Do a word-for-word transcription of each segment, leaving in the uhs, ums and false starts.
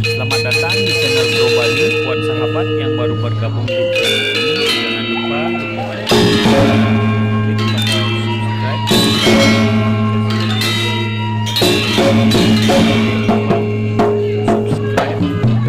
Selamat datang di channel Bro Bali. Buat sahabat yang baru bergabung di channel ini, jangan lupa untuk klik tombol subscribe. Subscribe gratis.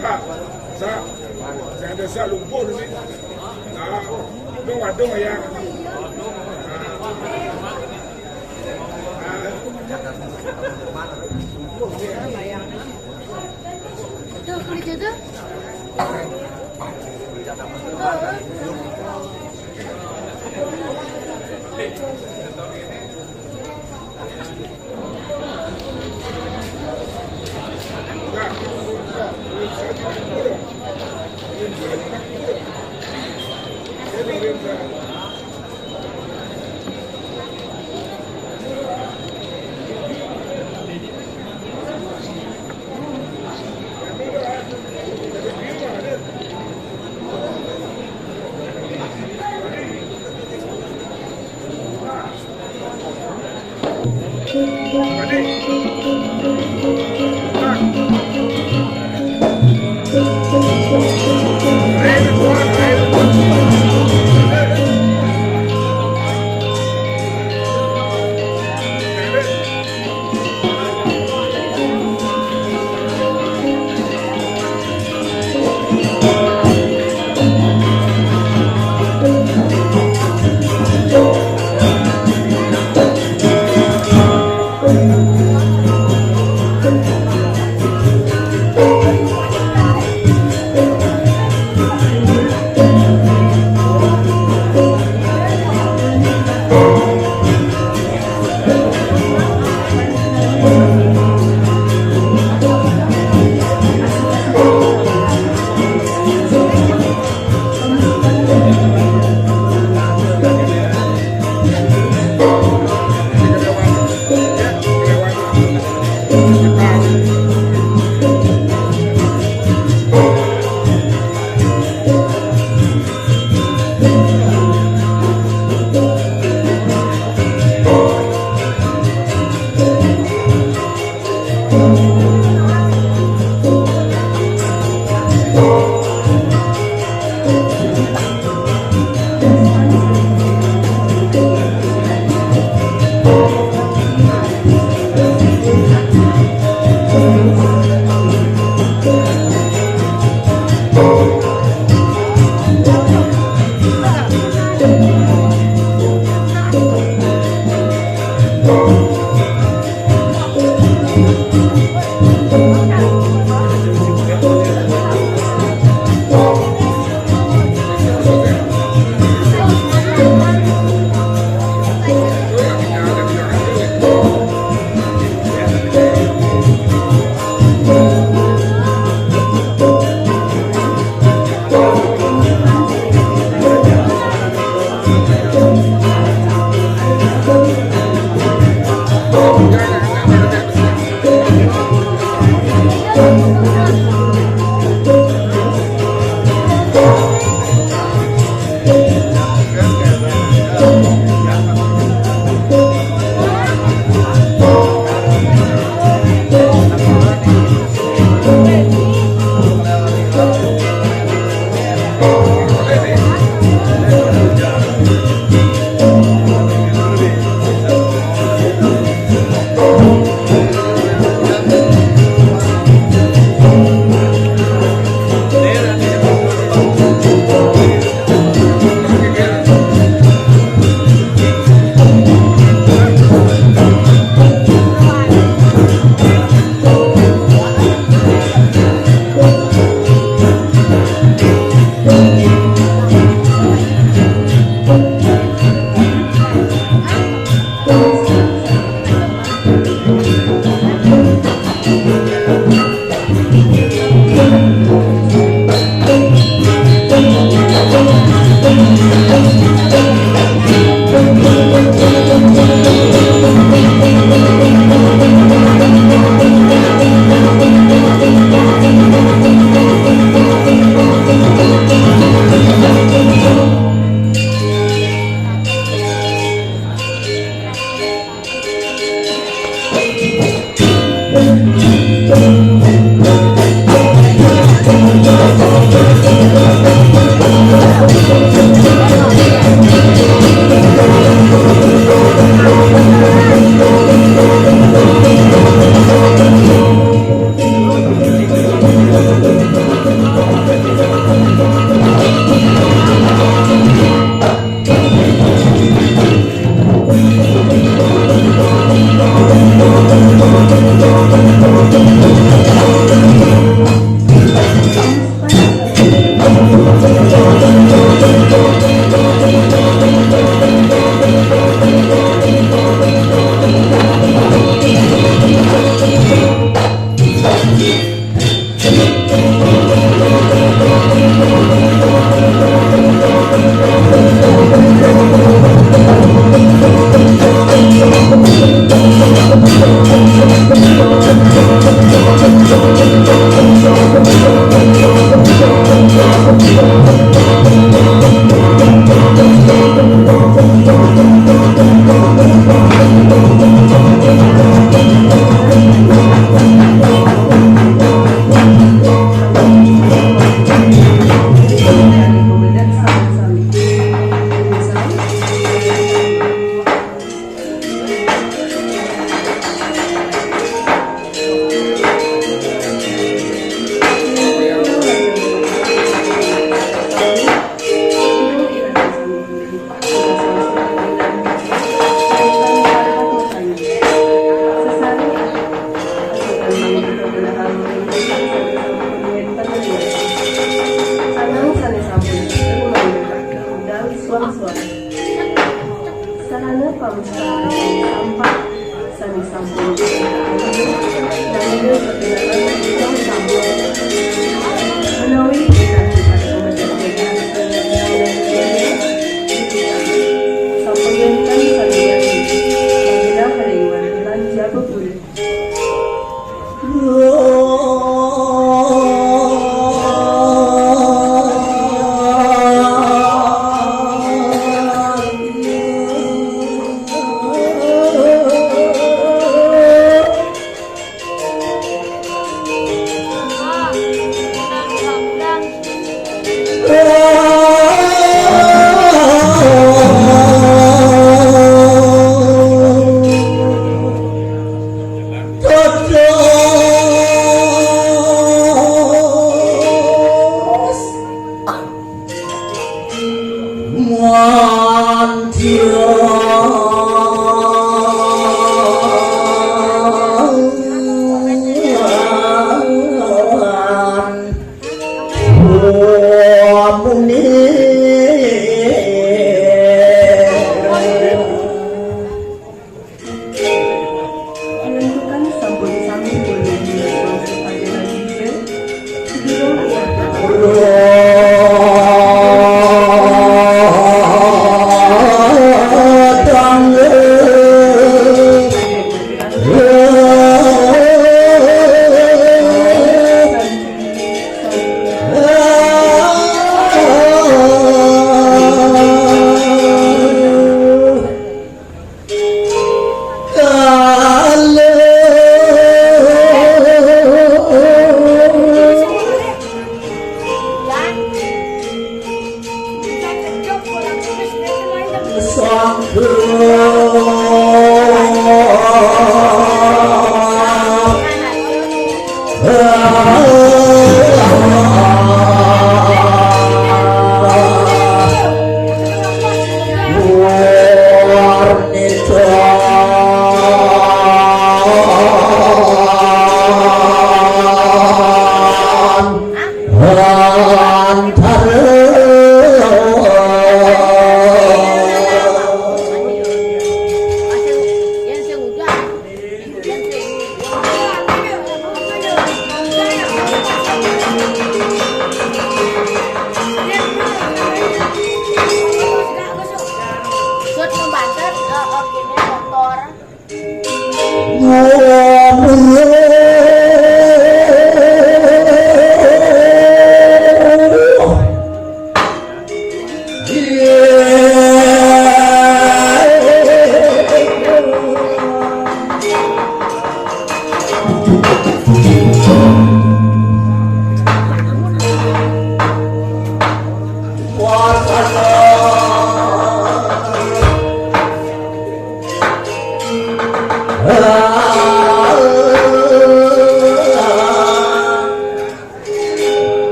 Sa, sa, sa, sa lumpuh tu ni. Ah, dong adong ya. Tu kerja tu. Sarana pamustaraan sampah sané sampun damel sapisanan utawi sampun menawi ingkang sipat pamedal sampun wénten sané yadi manggenah ring wantulan jaba puri. Menentukan sampun sami ulun maksud ajaran Ida, sedurung iyah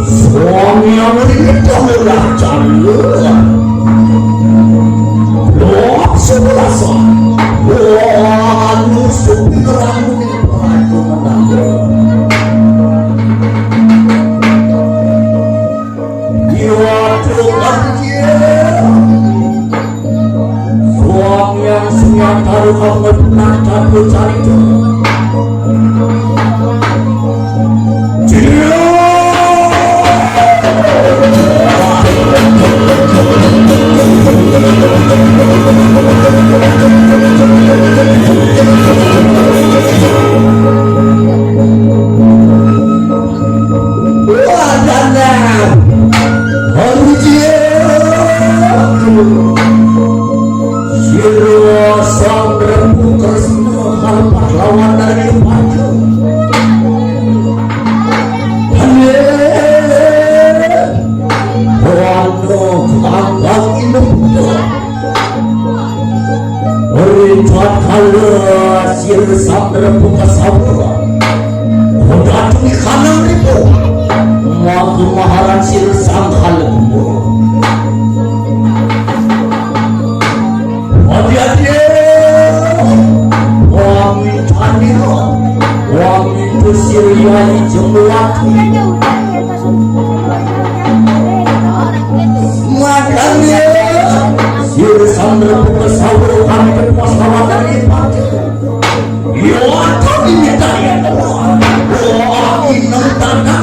Suami yang rindu adalah canda. Loh, sebelah sana. Wah, anu supir rambut yang pernah itu menang. Iya, tuh, kan, iya. Suang yang suang taruh kamu pernah campur cari tuh. Wah, danau. Harus dia. Sira sang Ratu Kresna harpat lawan dari Panca. Hale. Wanda kambang inung. Rincat kala sira sang Ratu Kasawa. Koda tuni kanang ribu. Maka maharan sira sang kala. Adi-adi. Wami tani. Wami tusir yai jembuat. Makanya sir sandra pukul sahur kami kepuas kawan dari pagi. Yo, aku diminta ya. Wah, ini tanah.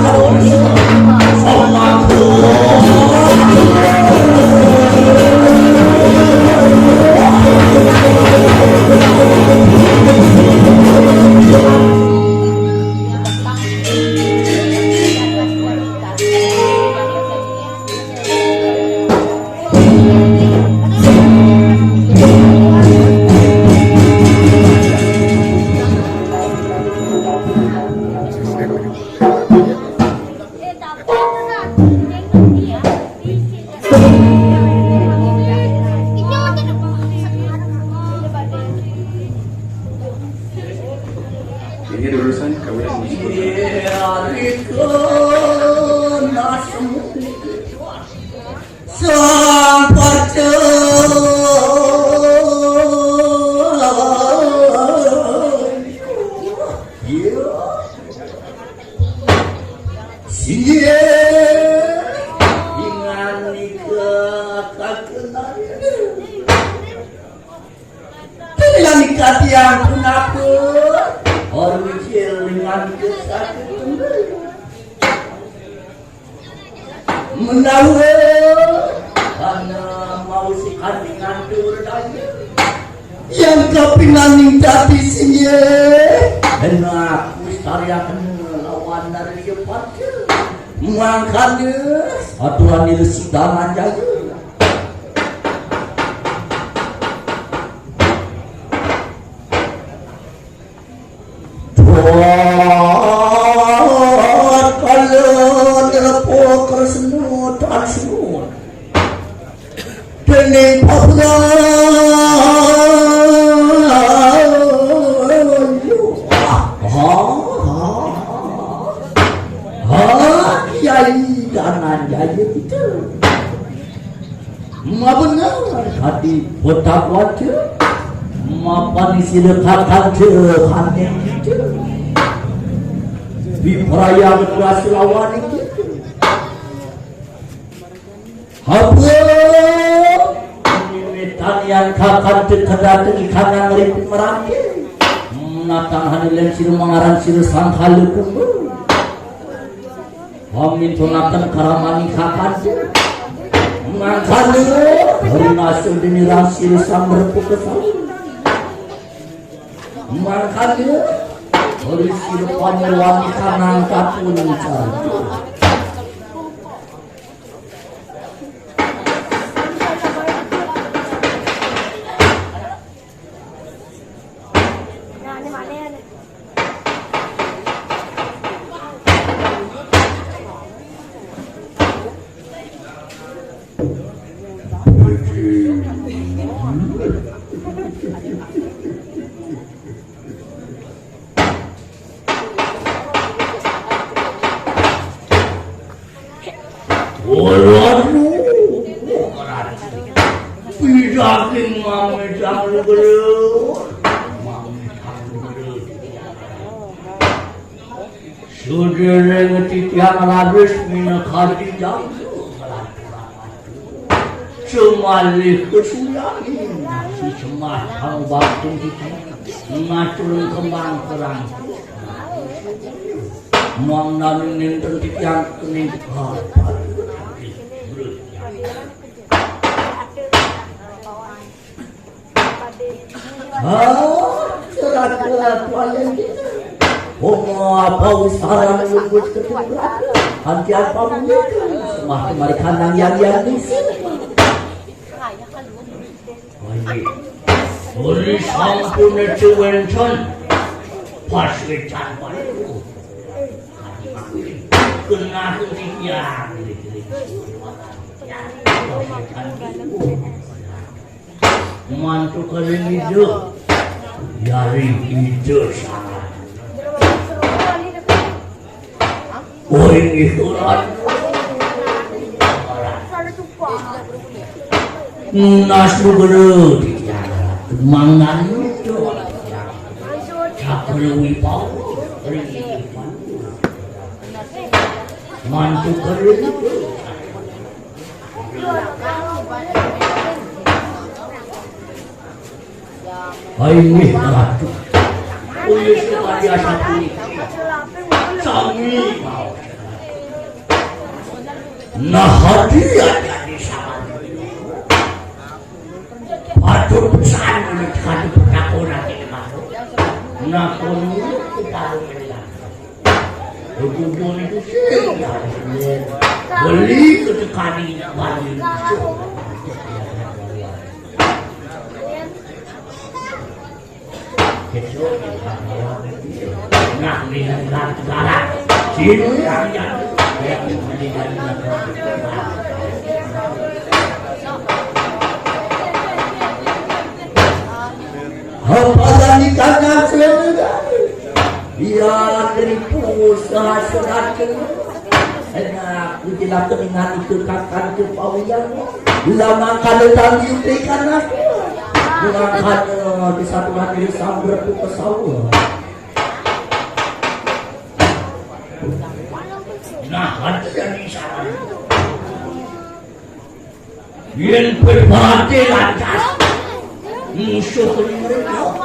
Ini urusan kawitan. Sang Pacu. Iya. Singgih. Ingan nika kakenari. Tengah nika tiang punaka. Orujil ingan nika kakenari. Menawa ana mau si kandingan tur daya. Yang kapinaning dadi singgih. Enak mistariaken lawan Narya Panca. Mangkana aturan Resi Dananjaya. Buat kala nyelepo Kresna tan suwun. Dening Pabra. Ah, ah, ah. Ah, Kyai Dananjaya kita. Mabener kadi botak waja. Mapan sila kakanja hane kita. Di perayaan kelas lawan kita. Apa? Mimitan yang kakanja kedateng ikanang ribu merangke. Menatang hane len sila mangaran sila sangkala kumbul. Pamintunaken karamani kakanja. Mangkana, hari nasul dini rasil sang berpukesan. Mangkana, ri sira panyuwun kanang kapuncar. Waduh, pidaking mamitang lugra. Mamitang lugra. Sadéréng titiang raris minakadi jam. Sumalih kasuyahin, sisembah kang baktung titiang. Ngaturang kembang perang. Mangdaning nénten titiang kening kapan. Ah, serat-serat wayang kita. Oma apa usaran luput ketumbrak. Anti apa bunyi. Sembah kemari kandang yang yang di sini. Uli sampun cuwenton. Pas wecan paling. Kenal titiang. Mantuk kali ida. Yari ida sangat. Oi, isuran. Nunas lugra. Mangan ida. Cakra wibawa. Mantuk kali ida. Hai nggih, Ratu. Ulih kepada sapuniki. Sami mau. Nah, hadiah jadi sama. Patut pesan menit kadu petakonan ini masuk. Nah, kono kita. Kemudian itu sih, beli ketekani bali. Nah, ini kan galak. Sini yang yang yang. Apa tadi kata sudah? Iya, dari pusat sudah. Enak, kujilaken dengan itu kakan ke pawiyan. Lama kada tadi utekan aku. Dengan kada di satu hati sambar ku pesawat. Nah, ada yang di sana. Yén pepati lantas musuh liwat.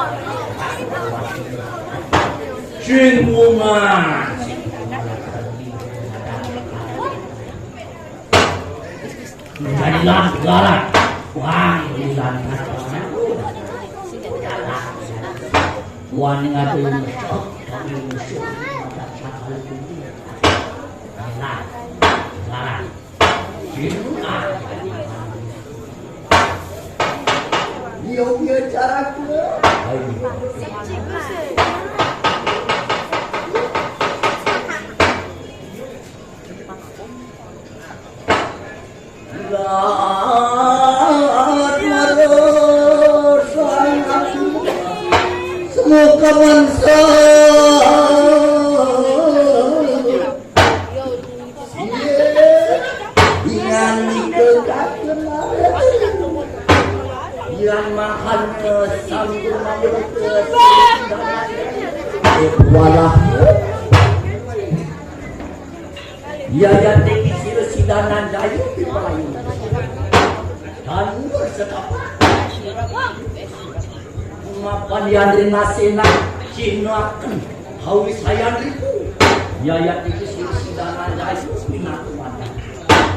Sing mungan. Jadi lantaran. Wah, ini lantaran. Wani ngatu musuh, kami musuh. Nah, sekarang. Iya, iya, caraku. Semoga mansa. Iya, dengan nike kaken. Yang makan sambil makan. Walah. Yayat niki sira sidanan dayu di pelayu. Dan setapak. Mapan yandri nasena cinaken hawi sayan ripu. Yayat niki sira sidanan dayu pinakuan.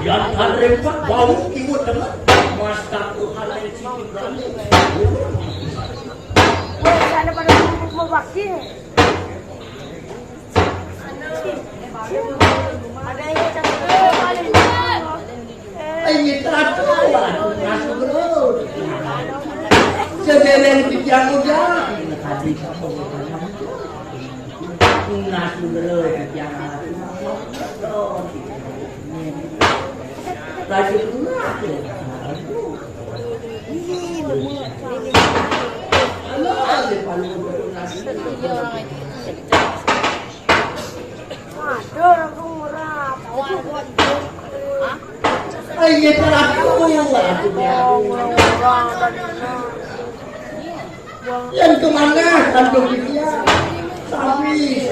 Yan kan rempak bau kiwa demet. Mas tak tuhan yang cipi berani. Yang muda, tadi kamu tunas dulu yang tadi tunas. Aduh, aku murah. Ayo, terakhir. Yang kemana kandung dia? Tapi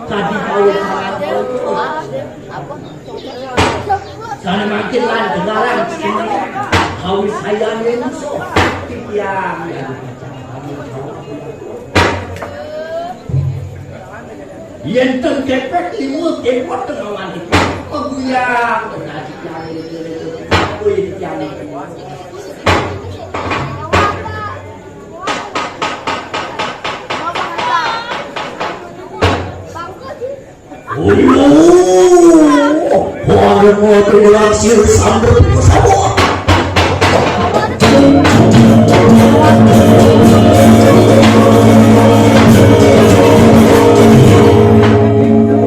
tadi tahu sana makin lah dengaran. Kau saya ini so. Yang Yén teng kepek lima kepot tengah wani. Peguyang, tengah siang, kuwi siang. Ayo, warung ngopi langsir sambil pesawat.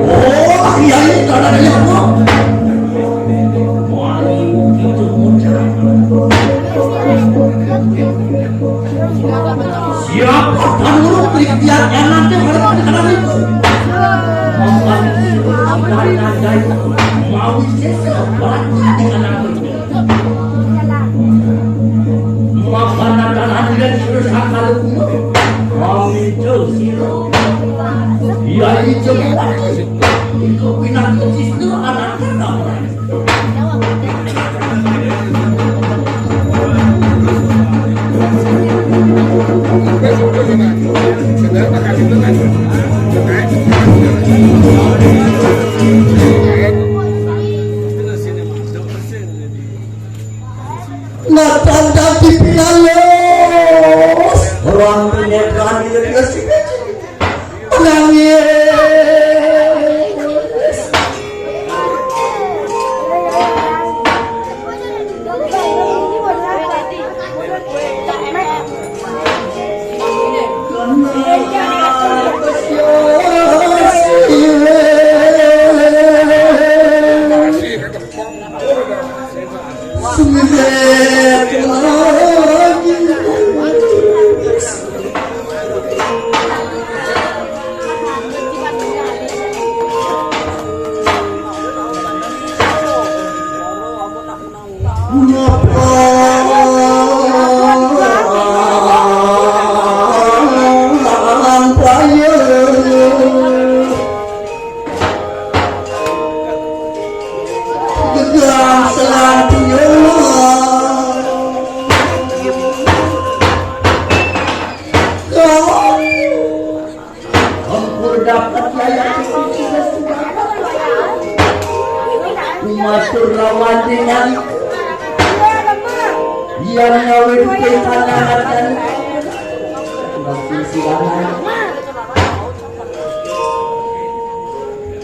Oh, iya, iya, ada yang mau. Siapa panurut Brigadier Enante pada pada itu? Makan dari nadai mau sesa berarti dengan aku. Makan adalah dia terus akal kuno. Kami itu siro. Ia itu lagi. Ikut pinang itu anaknya. Nah, tanda di pinalus. Orang punya kami lebih asik. Menangis. Ampun dapat yaya. Matur lawan dengan yang ngawi di sana.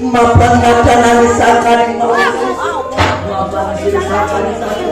Mapan ngaca nangis sakali mau. Mapan sir sakali sakali.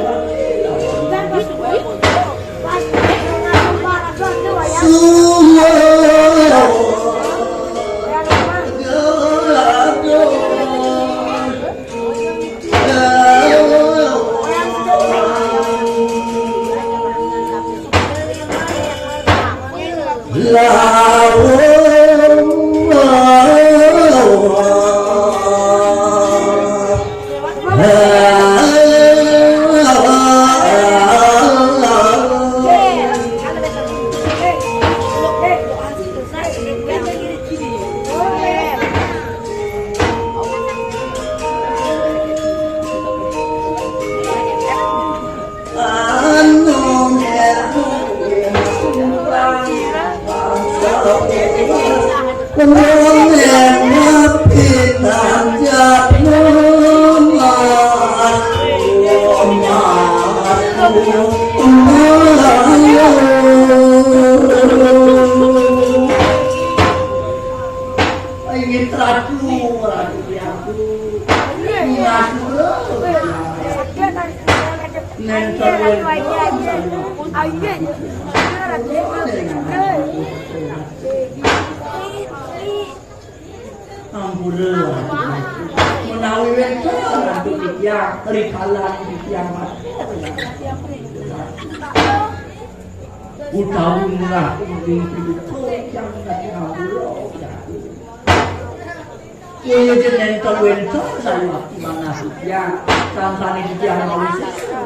Ingin teradu, teradu ya. Ngasuh. Nentang. Ayo. Ampura, menawi wénten antuk titiang, rikala titiang matur. Utawi mirah ing pitutur ingkang saking ampura. Kaya yen enten wénten sayuwakti manah titiang, sangkaning titiang mawi sesa.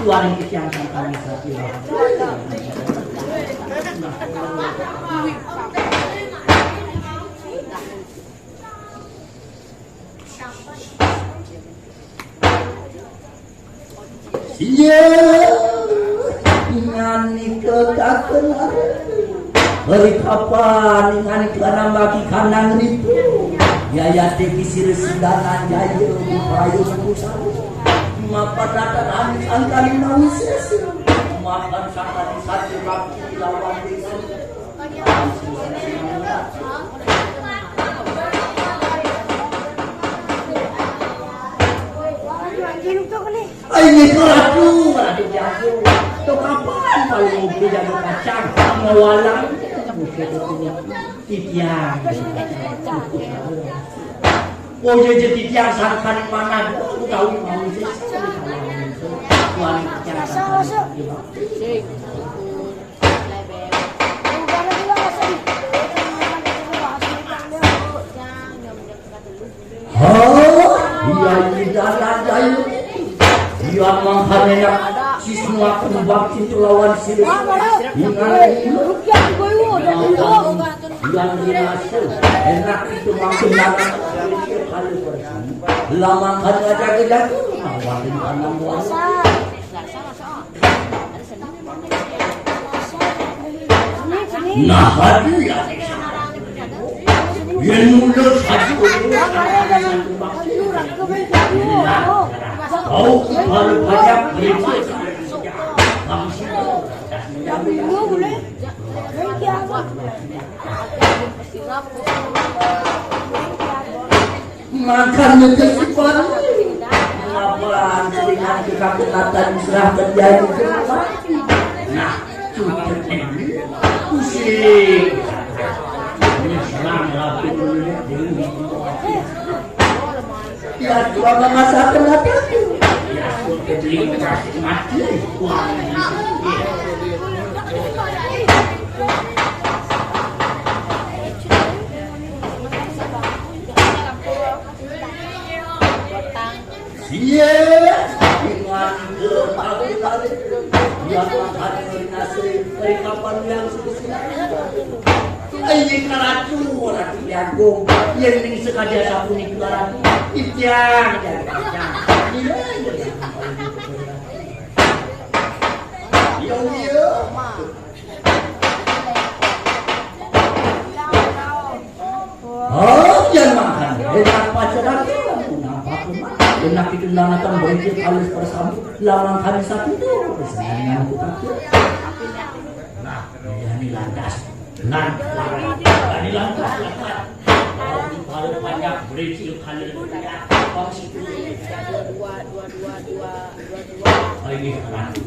Tuaning titiang sangkaning sesa. Iya, nganika kakenaran. Beri kapan nganika nambaki kanang ritu. Yayate kisir sidanan jaya upaya kusala. Mapan ratan anis angkani mawi sesa. Mapan sangkani satu bakti lawan desa. Ai, ini Ratu, Ratu Jago. Tok kapan kalau ngopi jago kacang sama walang? Titiang. Oh, iya, iya, titiang sangkan mana? Aku tahu mau sih. Tuan titiang sangkan. Hah? Iya, iya, iya, iya. Iya, mangkane nak siswa kembang itu lawan sila. Ingat ini. Yang dirasa enak itu makin lama. Lama kan ada jago-jago. Makin tanam buah. Nah, hadi ya. Yen mula satu. Kau kepala banyak kerja. Makan ngetes ipan. Apa dengan kekakutan serah terjadi. Nah, cukup ini. Pusing. Ini serang rapi dulu. Ya, dua mama satu lagi. Ya, cukup ini kasih mati. Wah, ini. Iya, dengan aku tadi, dia akan koordinasi dari kapan yang sudah. Ayo karatu, ratu jagung, yang ini sekali sapu nih karatu, itiang, itiang, itiang. Iya, iya. Iya, iya. Oh, yen mangkane, enak pacaran, nampak rumah. Enak itu lanatan berikut halus bersama, lawan kami satu itu, kesenangan aku takut. Nah, ini lantas. Nah, ini lantas, lantas. Kalau banyak berikut halus, kau situ. Dua, dua, dua, dua, dua, dua, dua. Oh, ini lantas.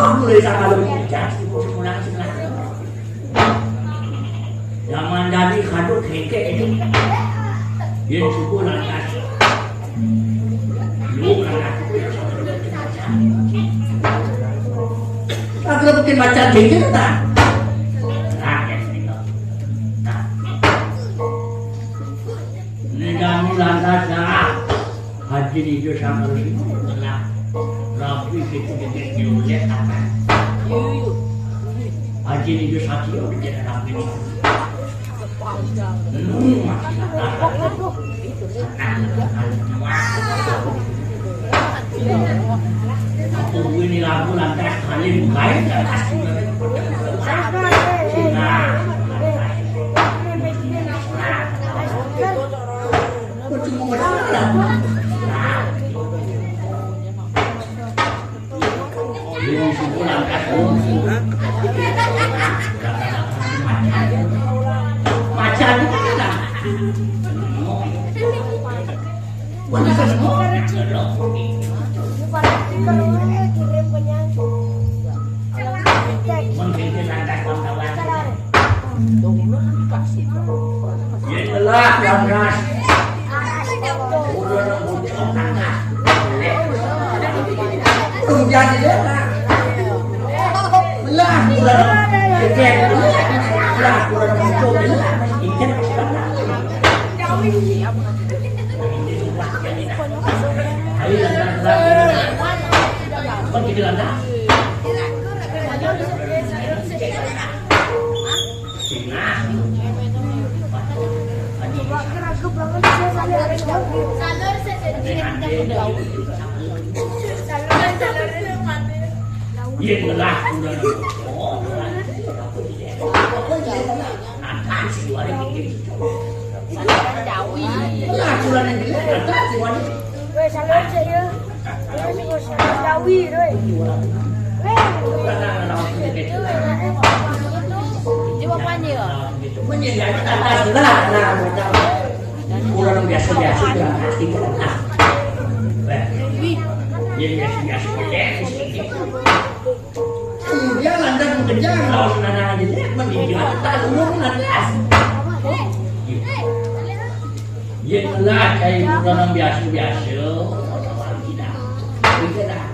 Mulai sakala bujang, suku semulang sebelah. Zaman dadi kaduk hengkek itu. Yén suku lantas. Lu kan aku. Aku bikin macan hengkek, ta? Nah, ya, sini, kok. Nah. Ini kami lantas, nah. Haji Nijo Satrio telah rapi, kita jadi diulet apa? Haji Nijo Satrio jadi rapi. Hmm, masih ada. Aku ini lagu lantas kali bukain. Nah, Yén telah, Bangkas. Udah nang bocor, Bangkas. Belum jadi dia, Bang. Belah, udah nang jejer. Belah, udah nang bocor. Belah, ikan. Ayo, Bangkas. Bang, kita lantas. Weh, salon saya. Ini mau salon Dawi, weh. Weh. Ini mau panggil. Kurang biasa-biasa, kurang asik, kurang asik. Weh. Iya, biasa-biasa. Dia lantas mengejar lawan anak aja, dia mendidik anak tak umur lantas. Yén telah cai kurang biasa-biasa, orang tidak. Kita dah.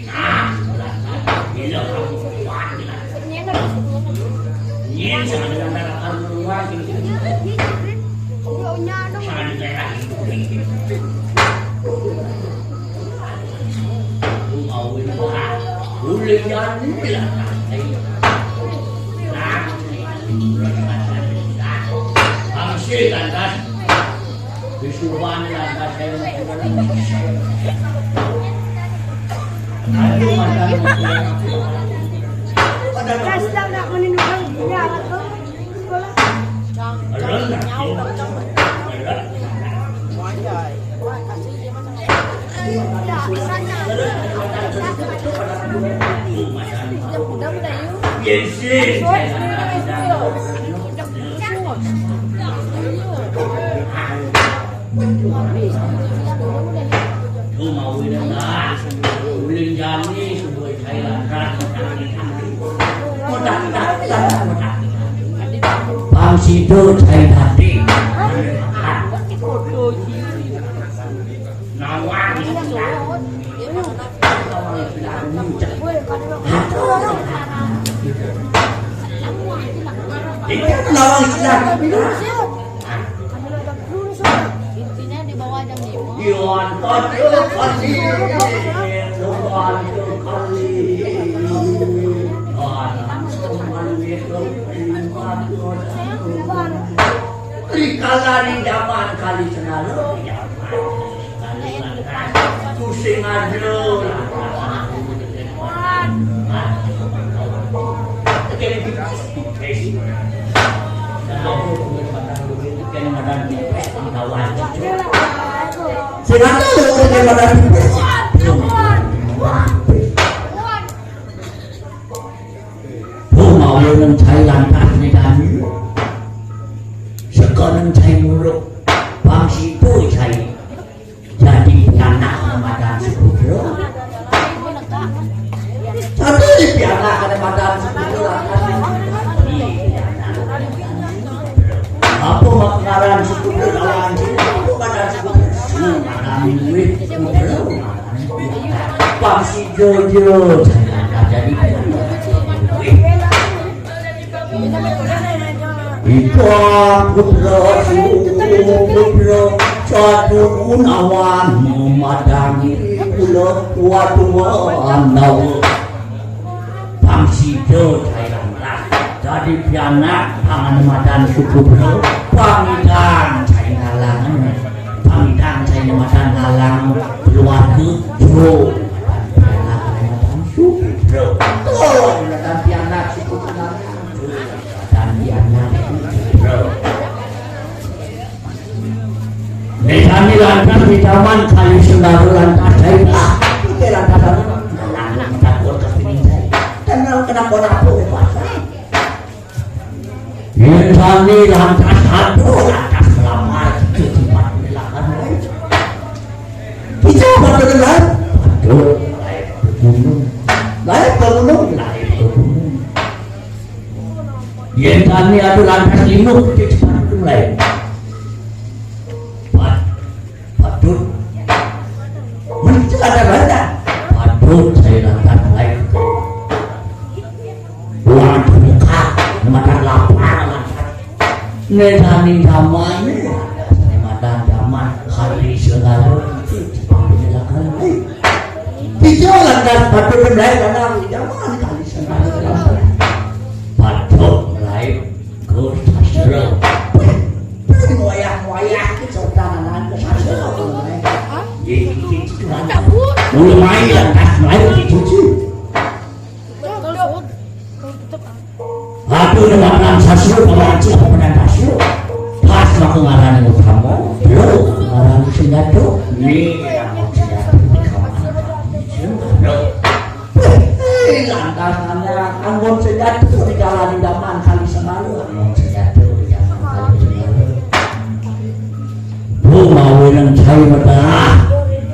Nah, bila kamu kuat, yén sangat ada akan keluar, sangat daerah. Ulih jani lah. Nah, bangsa lantas. Bisuban lantas. Aduh, macam. Kasih tahu nak menunjukkan dia apa? Bang Sido cai dadi. Nawang. Nawang istilah. Intinya di bawah jam lima. Diantar ke kali, diantar ke kali. Rikala di zaman kali segala, di zaman kali lantas, pusing aja. Sing atuh, sing pada pipis. Tuh, mau nang cai lantas nih, Dani. Seka nang cai mulu. Bang Sido cai. Jadi pianak Ramadan Saputro. Apa ngaran si Kubro lawan si Kubro? Apa ngaran si Kubro? Ngaran duit Kubro. Pang si Jojo. Jadi Ika Kubro, Kubro, Catu Gunawan memadangi kula, waduh, andawa. Pang sida cai lantas dadi pianak pangan madan Sukubra, pang idang cai ngalang, pang idang cai madan ngalang keluarga jo madan pianak madan Sukubra. Oh, madan pianak Sukubra. Madan pianak Sukubra. Nek sami lantas di taman kayu sendal lantas saya. Kita lantas sana. Lantas takut kepingin saya. Kenal kenapa rapuh pasang. Yen sami lantas aduh lantas melamar itu tempat belakang. Kita apa dengar? Aduh, lain ke gunung. Lain ke gunung, lain ke gunung. Yen kami adu lantas lima putih sepatu mulai. Pat, patut. Mesti ada rasa. Patut saya lantas mulai. Buang terbuka, makan lapar, makan. Nek sami zaman, nek madan zaman, hari segala, pampilakan. Kita lantas patut mulai karena zaman kali segala. Patut mulai ke sastra. Wayah-wayah kita udah ke sastra. Mulai lantas mulai dicuci. Aduh, dengan sastra, dengan sastra. Pas aku ngarani utama, lo ngarani senjata. Nih, ngarani senjata. Hei, lantas nanya, anggon senjata dijalani zaman kali semalu. Anggon senjata dijalani kali semalu. Bu mau nang cai mata.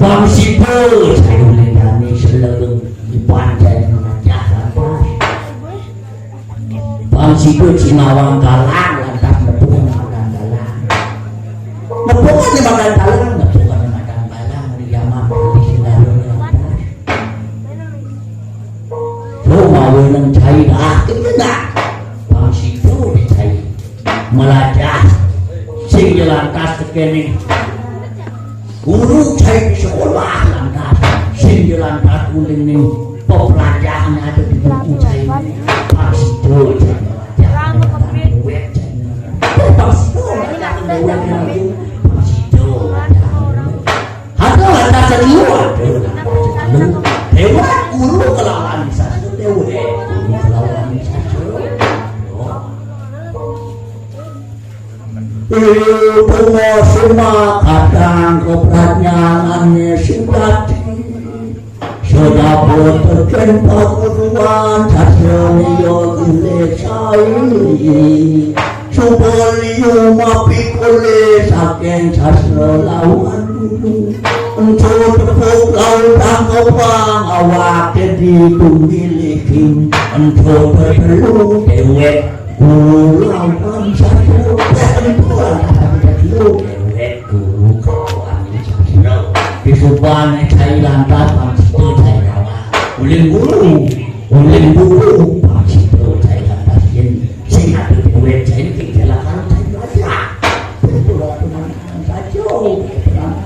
Bang Sido, cai nang selebeng. Iban cai mengajak lantas. Bang Sido sinawang galang lantas nepungan makan galang. Nepungan di makan galang, nepungan di makan galang di zaman di sinalu lantas. Lo mau nang cai dah, kena. Bang Sido dicai. Melajah. Sing lantas tekene. Guru cai di sekolah lantas, sing lantas uling ning pepelajahan ada di buku cai. Pas itu cai, pas itu, pas itu, ada lantas satu, ada lantas satu. Dewa guru kelawan satu, dewa guru kelawan satu. Ilmu suma kadang kepradnyaane sing dadi. Sedapur teken paguruan sastra liya gelesai. Suba liyu mapikole saking sastra lawan guru. Enco tepuk lawan tangkepang awake ditunggiliking. Enco tetelu dewek Ulang bangsa, ulang bangsa, dewek guru kawan sastra. Disubane cai lantas bangsa cai lawan. Uling guru, uling guru, bangsa cai lantas yen sing adu dewek cai tinggal karo cai belajar. Itu lah penangan saja, penangan.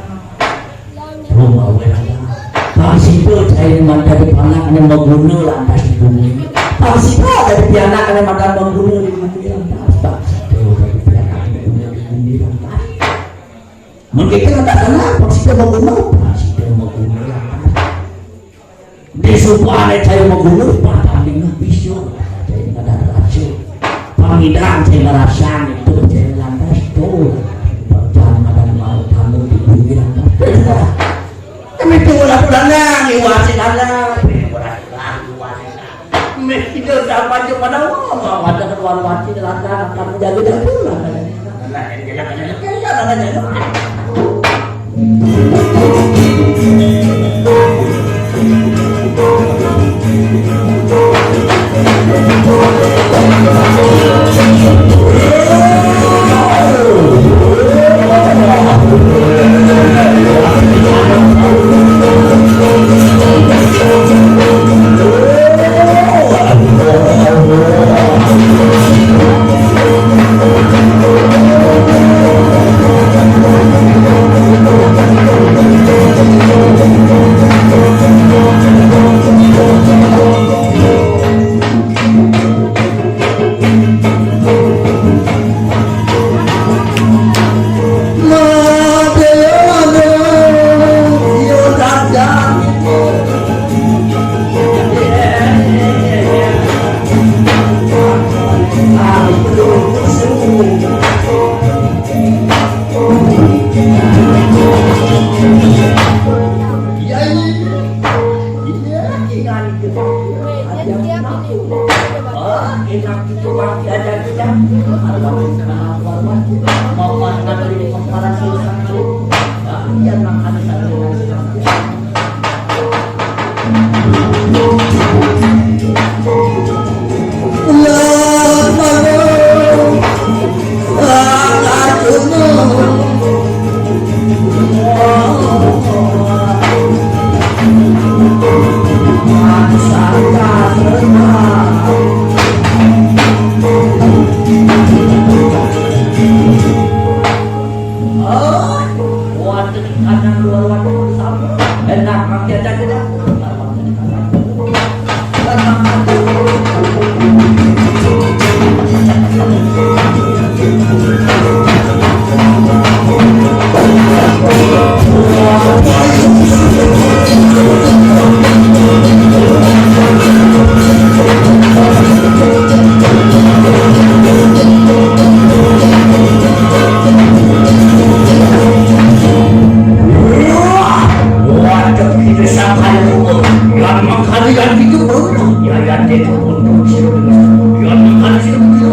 Rumah wérangan. Bang Sido cai manjadi pianak ning maguna lantas di bumi. Bang Sido dadi pianak ning manjadi maguna di bumi lantas. Bang Sido dadi pianak ning maguna di bumi lantas. Mengkene lantas ana Bang Sido maguna, Bang Sido maguna lantas. Disubane cai maguna, patang dina bisa. Cai ngadan raja. Pamidang cai ngerasan itu cai lantas tuh. Jangan ada mau tamu di bumi lantas. Kami tuh ulah-ulah nang, iwasi lanang. Mesti dia dapat je pada wong, ada keluar wati lantas, kamu jaga-jaga lah. Nah, ini jangan, jangan, jangan, jangan. Oh, enak itu, Bang. Jajan kita. Mau makan di kepala susah. Iya, makan satu. Oh, waduh, kadang luar waduh, sama. Enak, makan aja kita. Wah, waduh, ini siapa itu? Yang mengkali yang itu, ya, ya, dia itu untuk sini. Yang mengkali sini,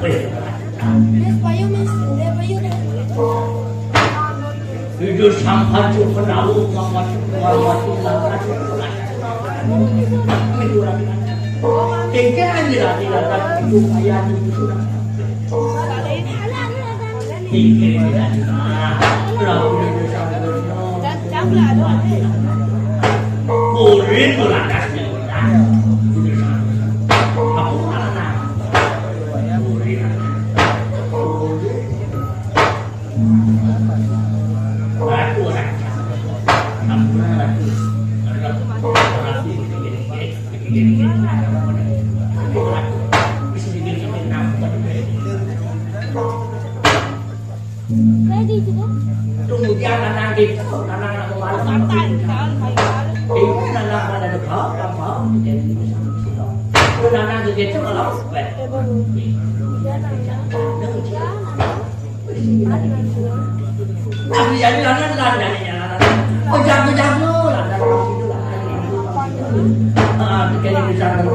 Wis, payu, Mas. Nggih, payu, Mas. Itu sampan cuma tahu, mawon, mawon, mawon. Tinggal aja, tidak ada itu, kayak itu. Tinggal tidak ada. Lalu itu sampai. Kulit lantas. Aku malah nangis. Kulit. Tunggu dia, nanang gitu, nanang aku malu. Ini nanang pada dekat, apa? Jadi, nanang gitu kalau. Tapi jadi lanang, lanang, lanang. Oh, jago-jago, lanang, lanang. Ah, jadi bisa.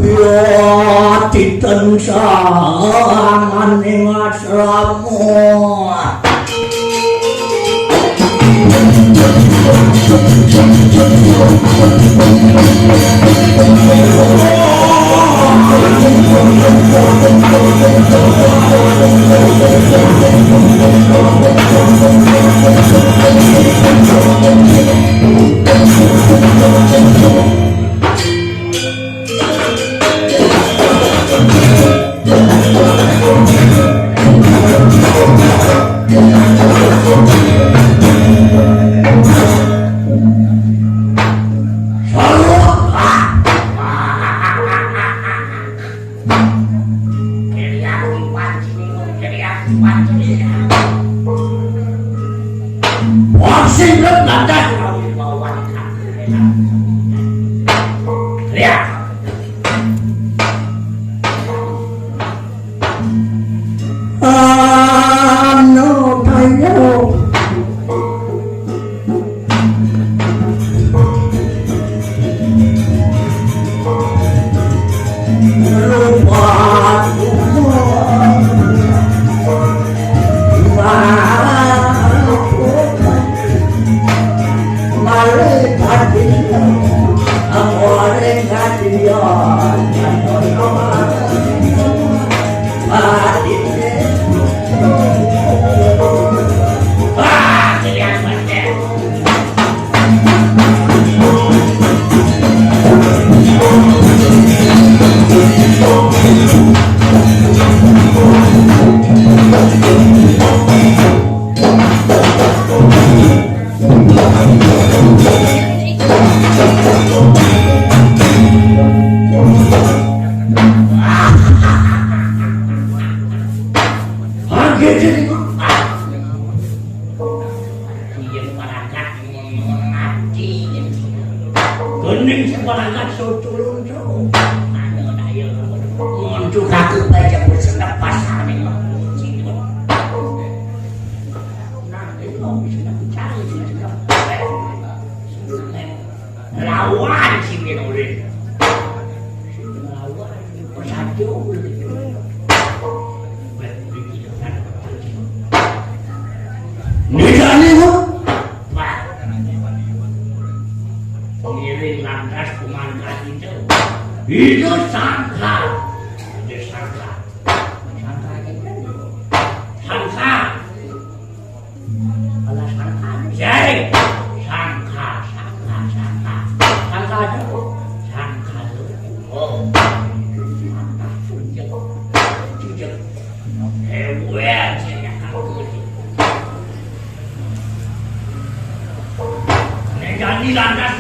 Kula titen samaning asrama. Wah, sing rep lantas. Lihat. Ano tayo? Lupa. Iya, paragat ngono-ngono ati. Gending sing paragat soto lonco. Anu, ayo, ngonco kaki baca bersendak pasar ning. Nah, itu bisa dicari, bisa dicari. Nglawan sing kena urip. Nglawan, persatu. Nidane, Bu. Wah. Ngiring lantas komandan itu. Itu sangka. Itu sangka. Sangka itu. Sangka. Ala sangka. Jai. Sangka, sangka, sangka. Sangka aja. Sangka lu. Oh. Sangka. Tunjuk. Tunjuk. Hewan saya kagul. Nek jani lantas.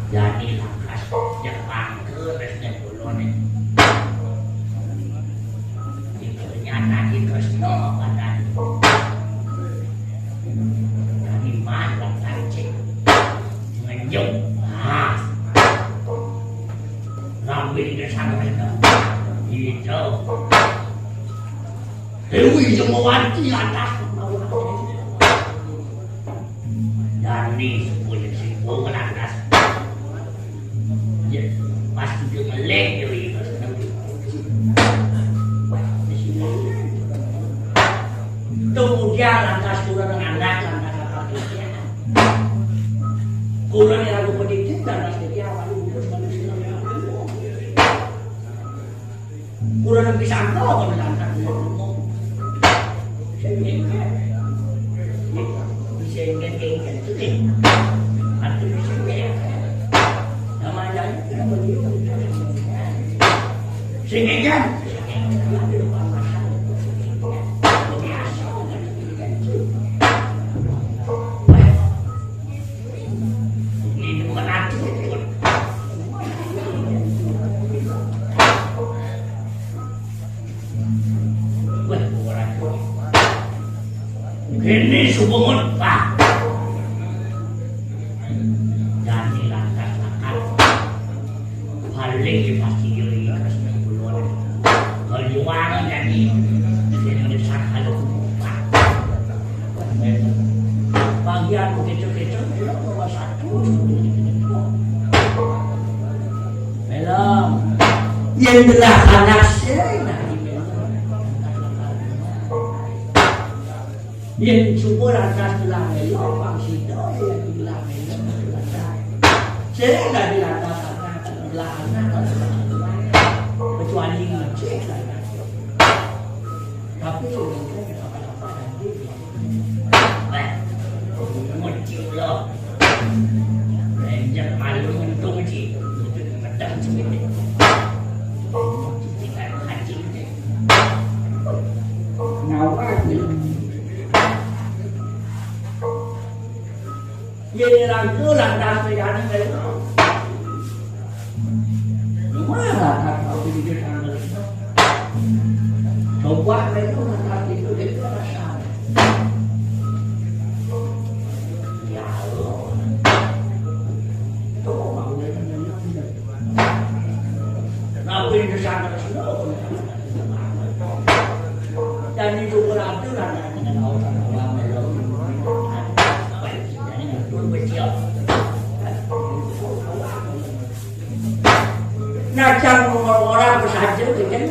Jani lantas. Ya pangke resne kula nek. Iki nyatake tresna padane. Dadi mantap kancing. Ngenjuk. Ah. Lambe iki sampeyan. Gitu. Dewi Jemawati atas. Dani sepuh sing wong lantas. Ya, pas dia melek dia itu. Kemudian lantas turun anak lantas apa dia? Kurang yang aku pendidik lantas dia apa lu urus manusia. Kurang lebih sangka apa menangkap dia. Sehingga, sehingga, sehingga itu deh. Artinya sehingga. Namanya itu kan begitu. Sehingga kan? Ini bukan arti. Wah, ora. Kene suwengun, Pak. Jani langkah-langkah. Balik ya pasti yo iki terus ning kula. Perjuangan jani. Kene sakalo, Pak. Kan begitu-gitu, melo nomor satu. Melo. Yen belah anak sing, nah, yen syukur atas belah melo, bang sida, yen belah melo, belah. Sing dadi lantas anak, belah anak, kecuali ngecek. Tapi, Muncul lo. Renjak malu untung ji. Medang sini. Kita haji. Ngawal. Yen ragu lantas liyane melu. Malah kata aku di sana. Coba melu lantas itu dia rasa. Ya Allah. Tuh, mau dia melu. Tapi di sana sini. Dan itu berarti lantas dengan orang-orang melu. Najan ngomong ora wis aja, kan?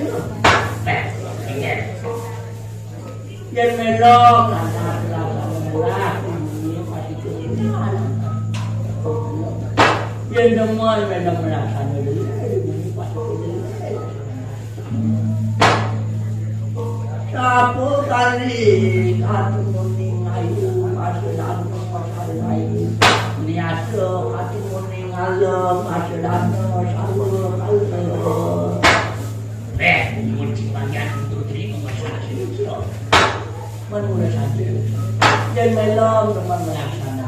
Yen melok, yen demen, melok melaksana dulu. Sapu kali katuning ayu, maselana masalai. Niasa katuning alem, maselana sawa kalem. Eh, mun si panjang untuk terima masalah sini, menurut saya. Yen melok teman melaksana.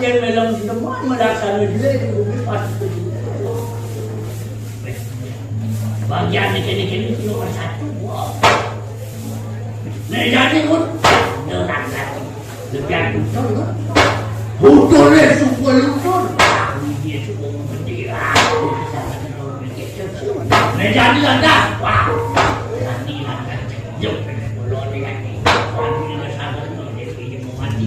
Yen melok teman melaksana dhewe kuwi pas. Bagian iki iki iki nomor satu. Wah. Nek jadi pun, nek tak ngerti. Lebih aku tahu, kan? Hutune suku lutur. Aku dia suku gede. Nek jadi lantas. Wah. Jadi lantas. Yo, kalau lihat nih. Aku ini sabar, nek dia mau mati.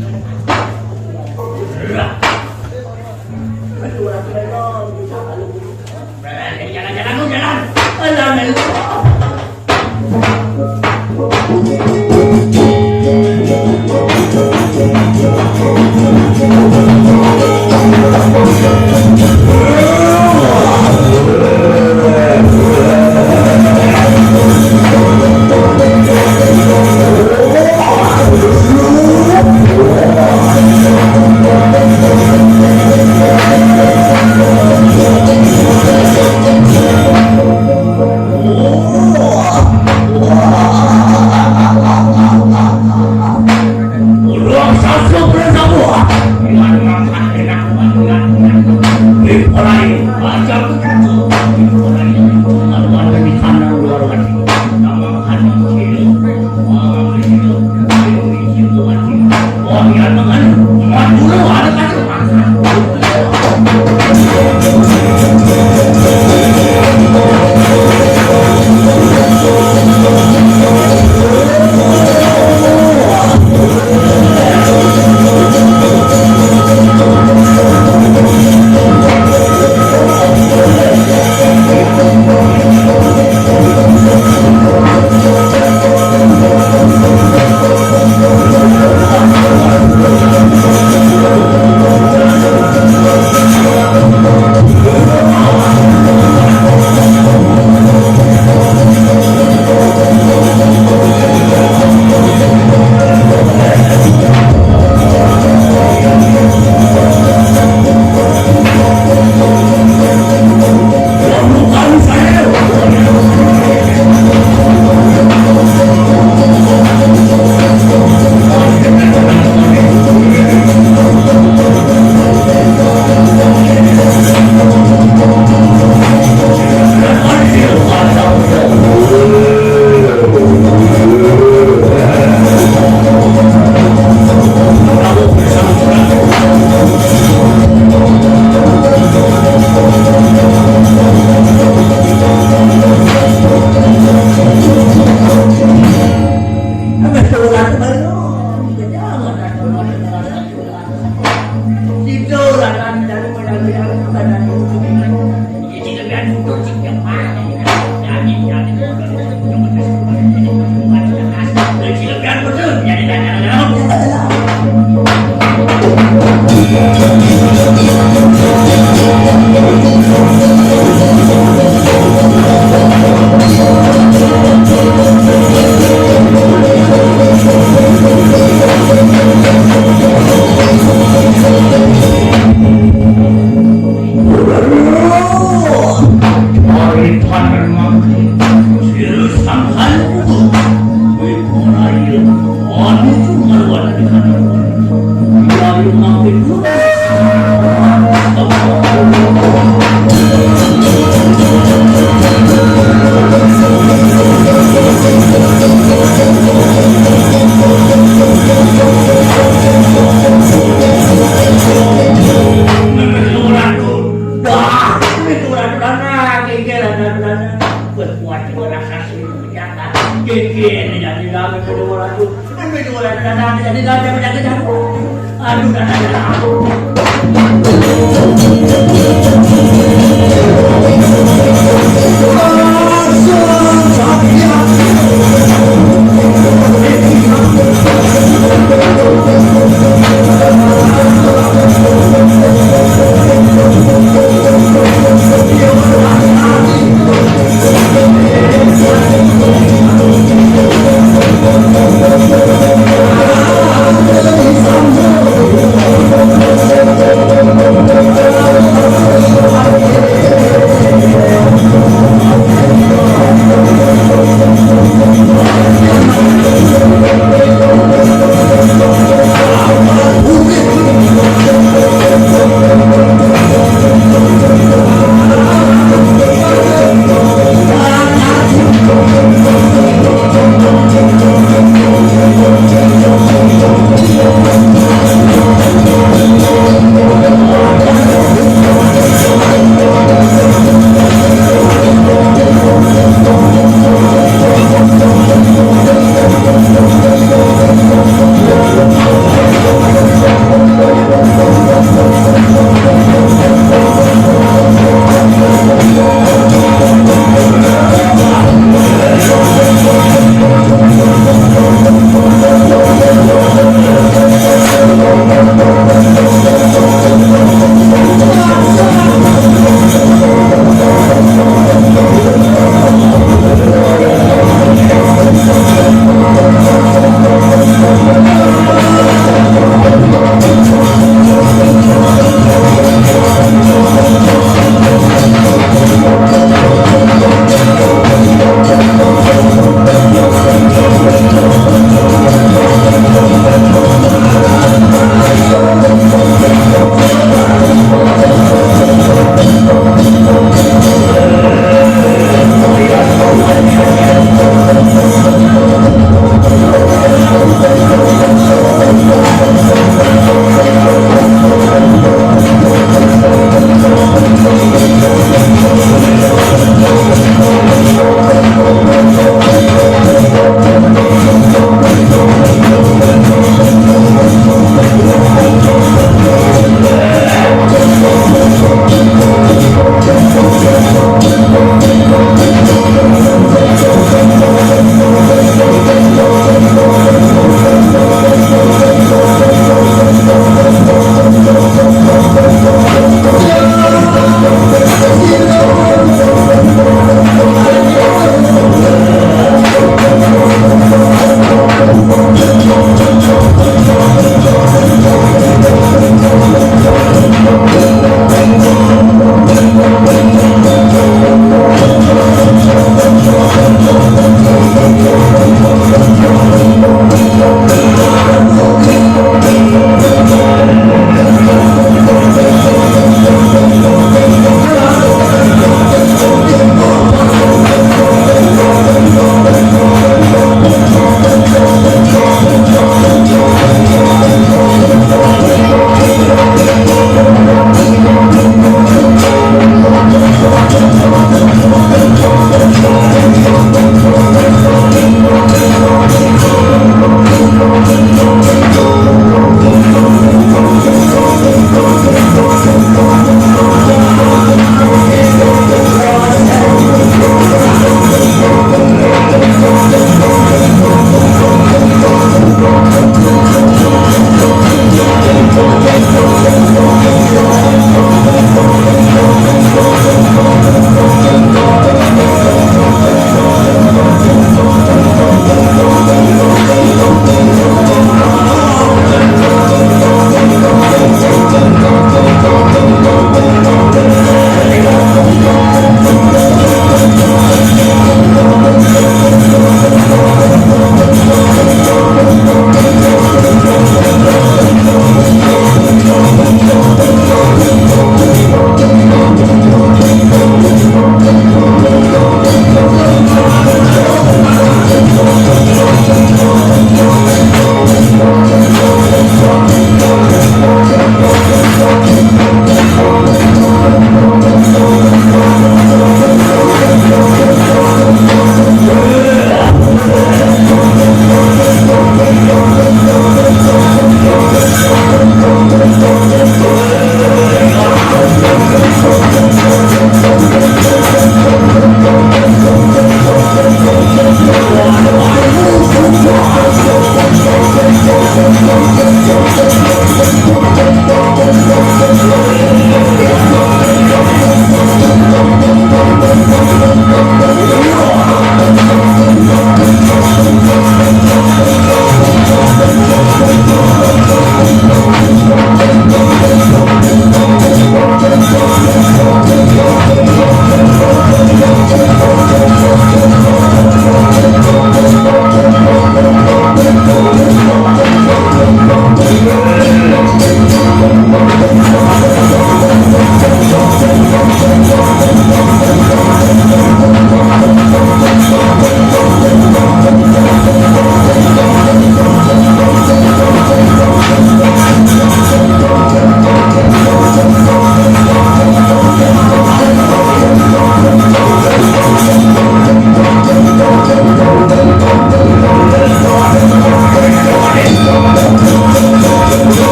Jalan-jalan, jalan, jalan. Jalan, jalan. Aduh, cuma luar biasa. Dari makin Dah, itu ratu dana, genggelan ratu dana. Berkuat juga raksasa itu, jahat. Genggelan jadi rame kedua ratu. Aduh, dua ratu dana, jadi ratu, jadi ratu. Aduh, dana, dana.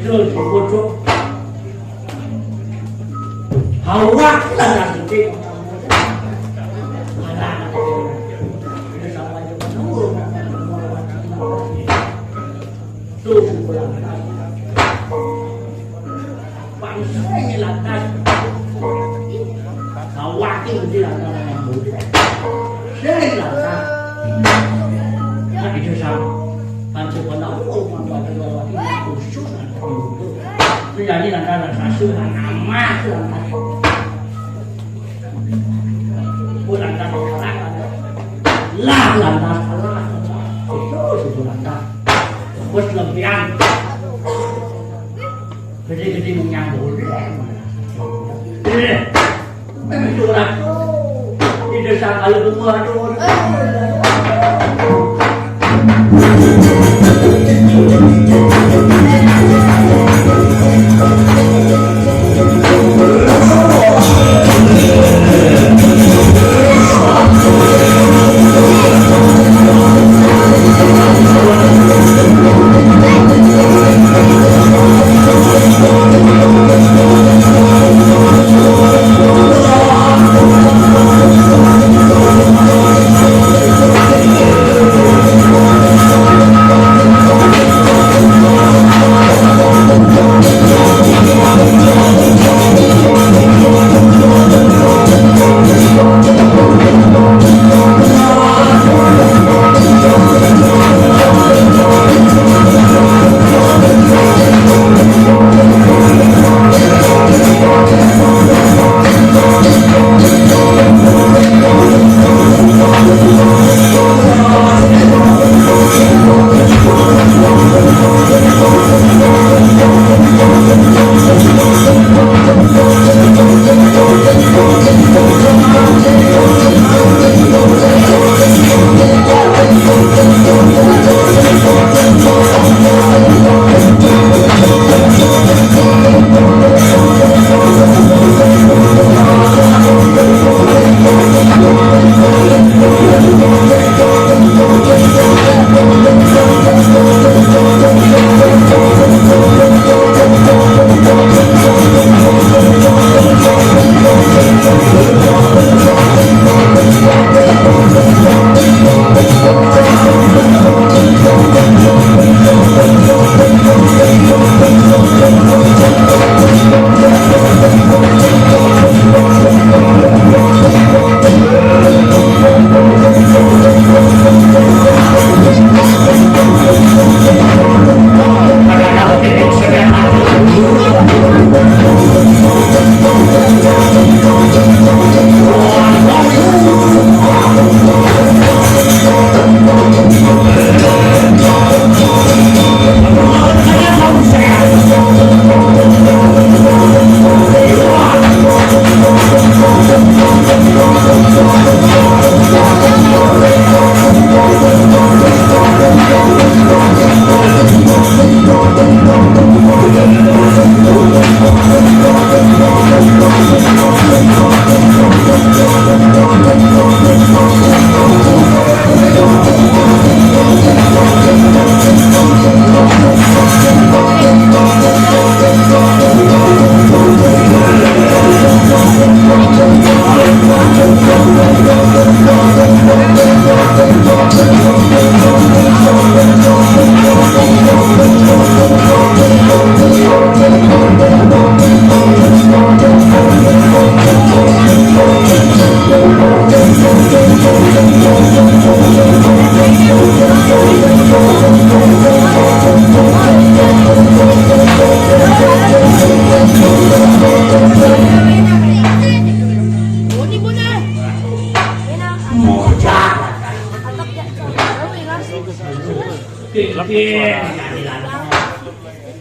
Terus kucuk. Hawak lah nanti. Tuh, pulang. Bangsa ini lantas. Khawatir di lantaran yang muda. Sering lantas. Nah, itu sama. Bantu kena hukum, bantu ada lelaki khusus, ada muda. Itu jadi lantaran sasuh, nama itu lantas. Bukan lantas orang, lah lantas Allah. Itu sudah lantas. Bos lebihan. Gede-gede menyambut. Eh, memang curang. Tidak sangka lu buat.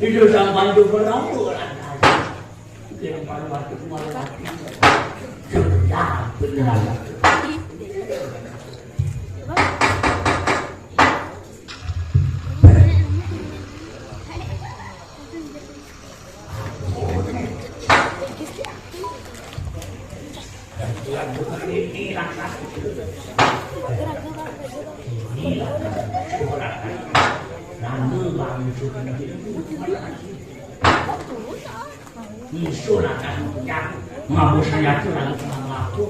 Itu sampai itu berapa? Yang paling waktu malam. Benar, benar. Musuh lah kan, ya. Ngabur saya tuh lagi sama aku.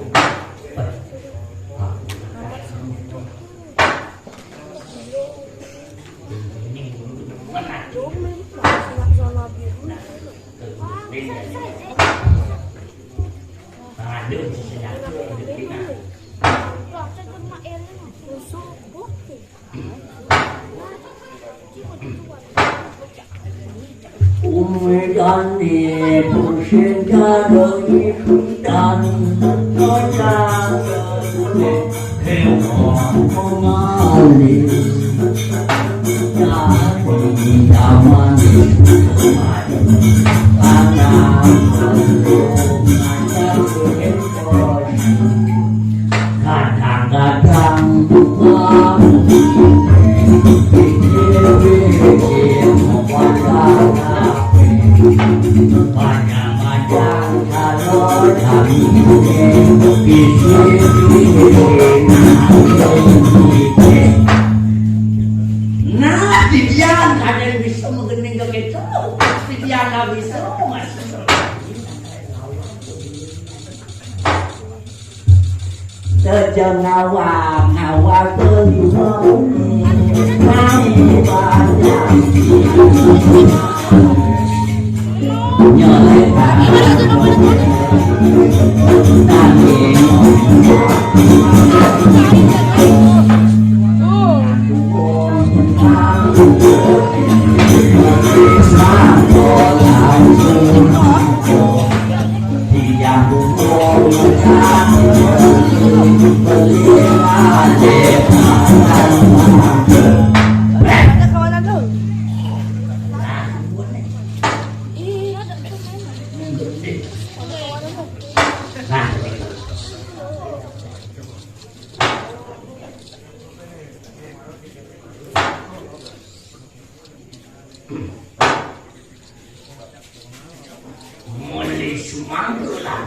Ini dulu demen aku. Nah, aduh, saya tuh udah pindah. Umidane pusing karo ibutan, kocak hewan mengalir. Dari zaman itu, tanah Kadang-kadang tukang pikir-pikir, panjang-panjang kalau dari pikir-pikir. Nah, titiang kadang bisa menggening ke kita, titiang nggak bisa, Mas. Teja ngawang, ngawang kelima bumi, kami banyak. Nyoleh kami. Meli sumanggulan.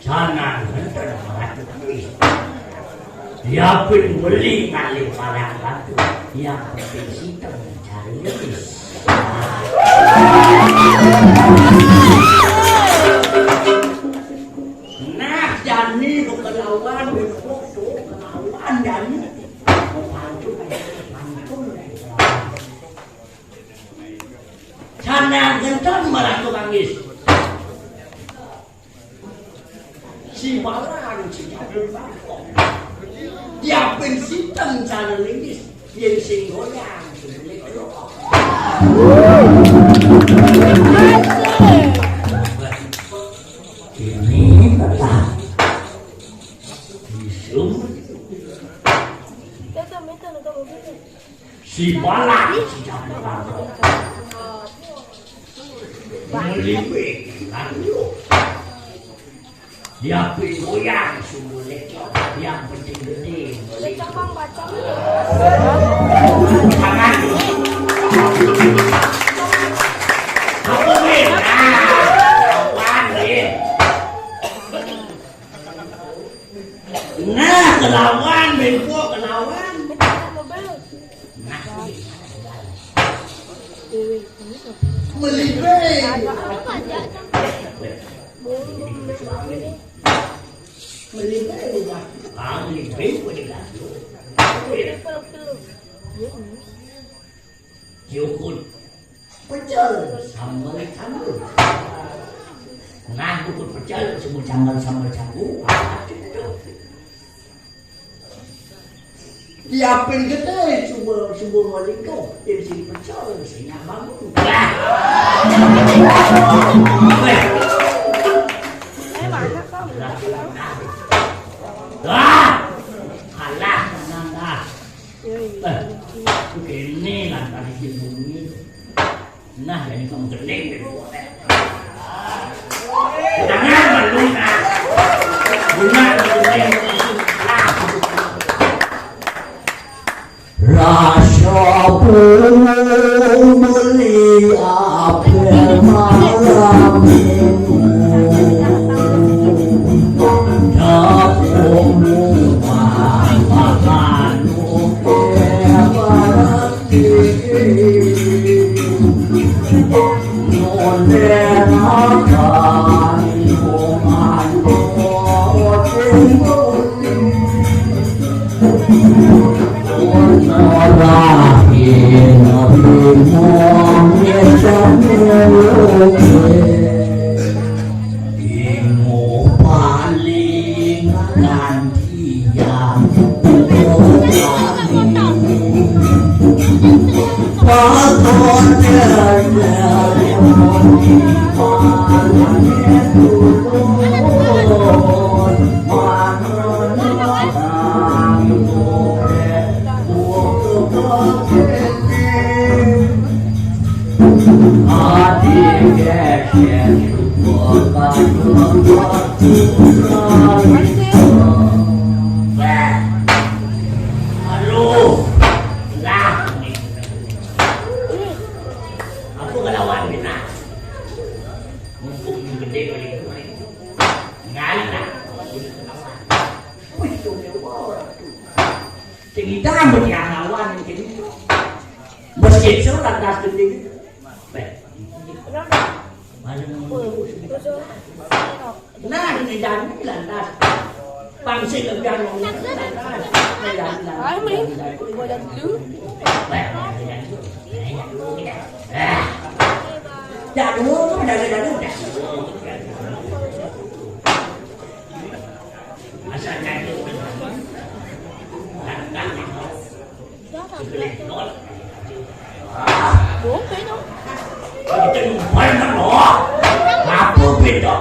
Jangan henter mati. Ya pun meli ngalih palang batu. Yang penting siteng cari. Nah, jani kelawan, kelawan jani. Sana genton malah tukang is. Si Balang, si Jabir Bangkok. Diapin siteng cara linggis, yen sing goyang, sing ini tetap. Isum. Si Balang, si Jabir Bangkok. Melipe, lalu. Dia goyang sumber lekor, yang penting gede. Jangan. Apa, Min? Nah, apa, Min? Nah, kelawan, Min, kok kelawan. Nah, melipe. Melipe, Pak. Ah, melipe, boleh lah. Jukut pecel sambal campur. Nah, jukut pecel sambal campur, sambal campur. Ah, gitu. Diapin gede, coba, coba maling kau. Yang sini pecel, sini abang. Wah. Wah. Kalah, menang dah. Eh, ini lah tadi dia bunyi. Nah, jadi kamu gending deh. Jangan, belum, nah. Bunga gending. Rasa pun beli apel malam minggu. Dapur rumah makan oke barang. Aduh, lah, aku ngelawan kita. Mumpung gede kali itu, ngali lah. Wih, itu dia orang tuh. Jadi dah berjalan lawan yang jadi itu. Masjid surat dah gede gitu. Baik. Malam minggu. Nah, ini jalan ini lantas. Pangsi kerja ngomong lantas. Jalan, jalan, jalan, jalan. Baik, jalan dulu. Ah. Jalan dulu, jalan, jalan, jalan. Asal jalan dulu. Jalan, jalan. Apa beda?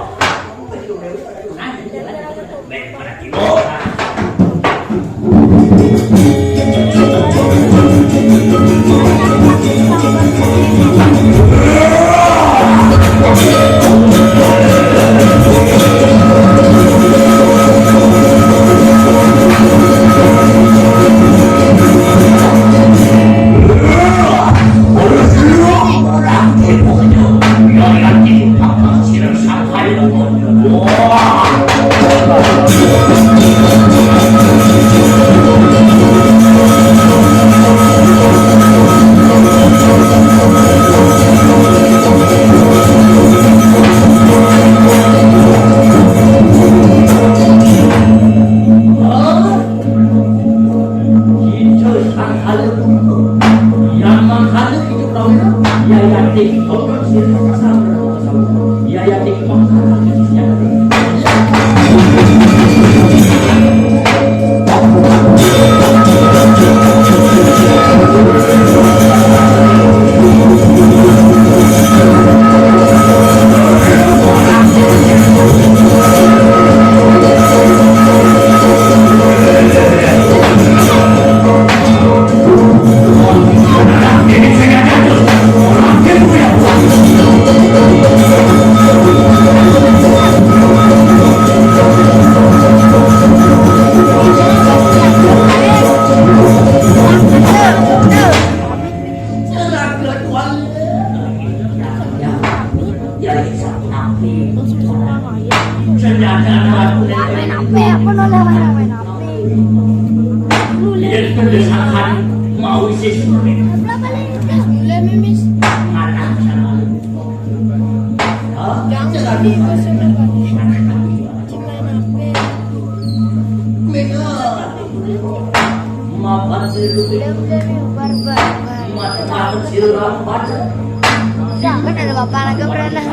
Jangan ada bapak lagi pernah.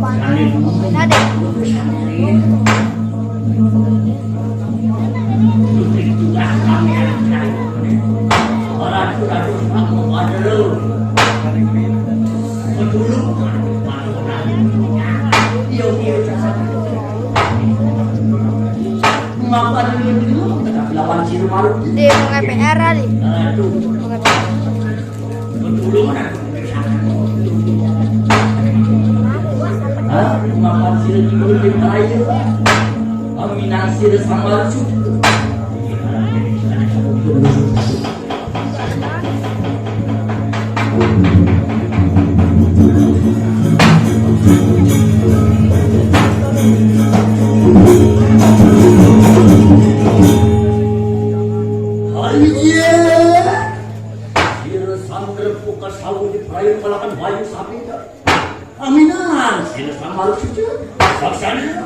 Bapak lagi. Ada. Dia mau P R kali. Hah? Makan sirih di kulit raya. Aminan sirih sama lucu. Iya. Sira sangger puka sawu di prayu kalakan bayu sapita. Aminan, sira sangger suci. Saksana.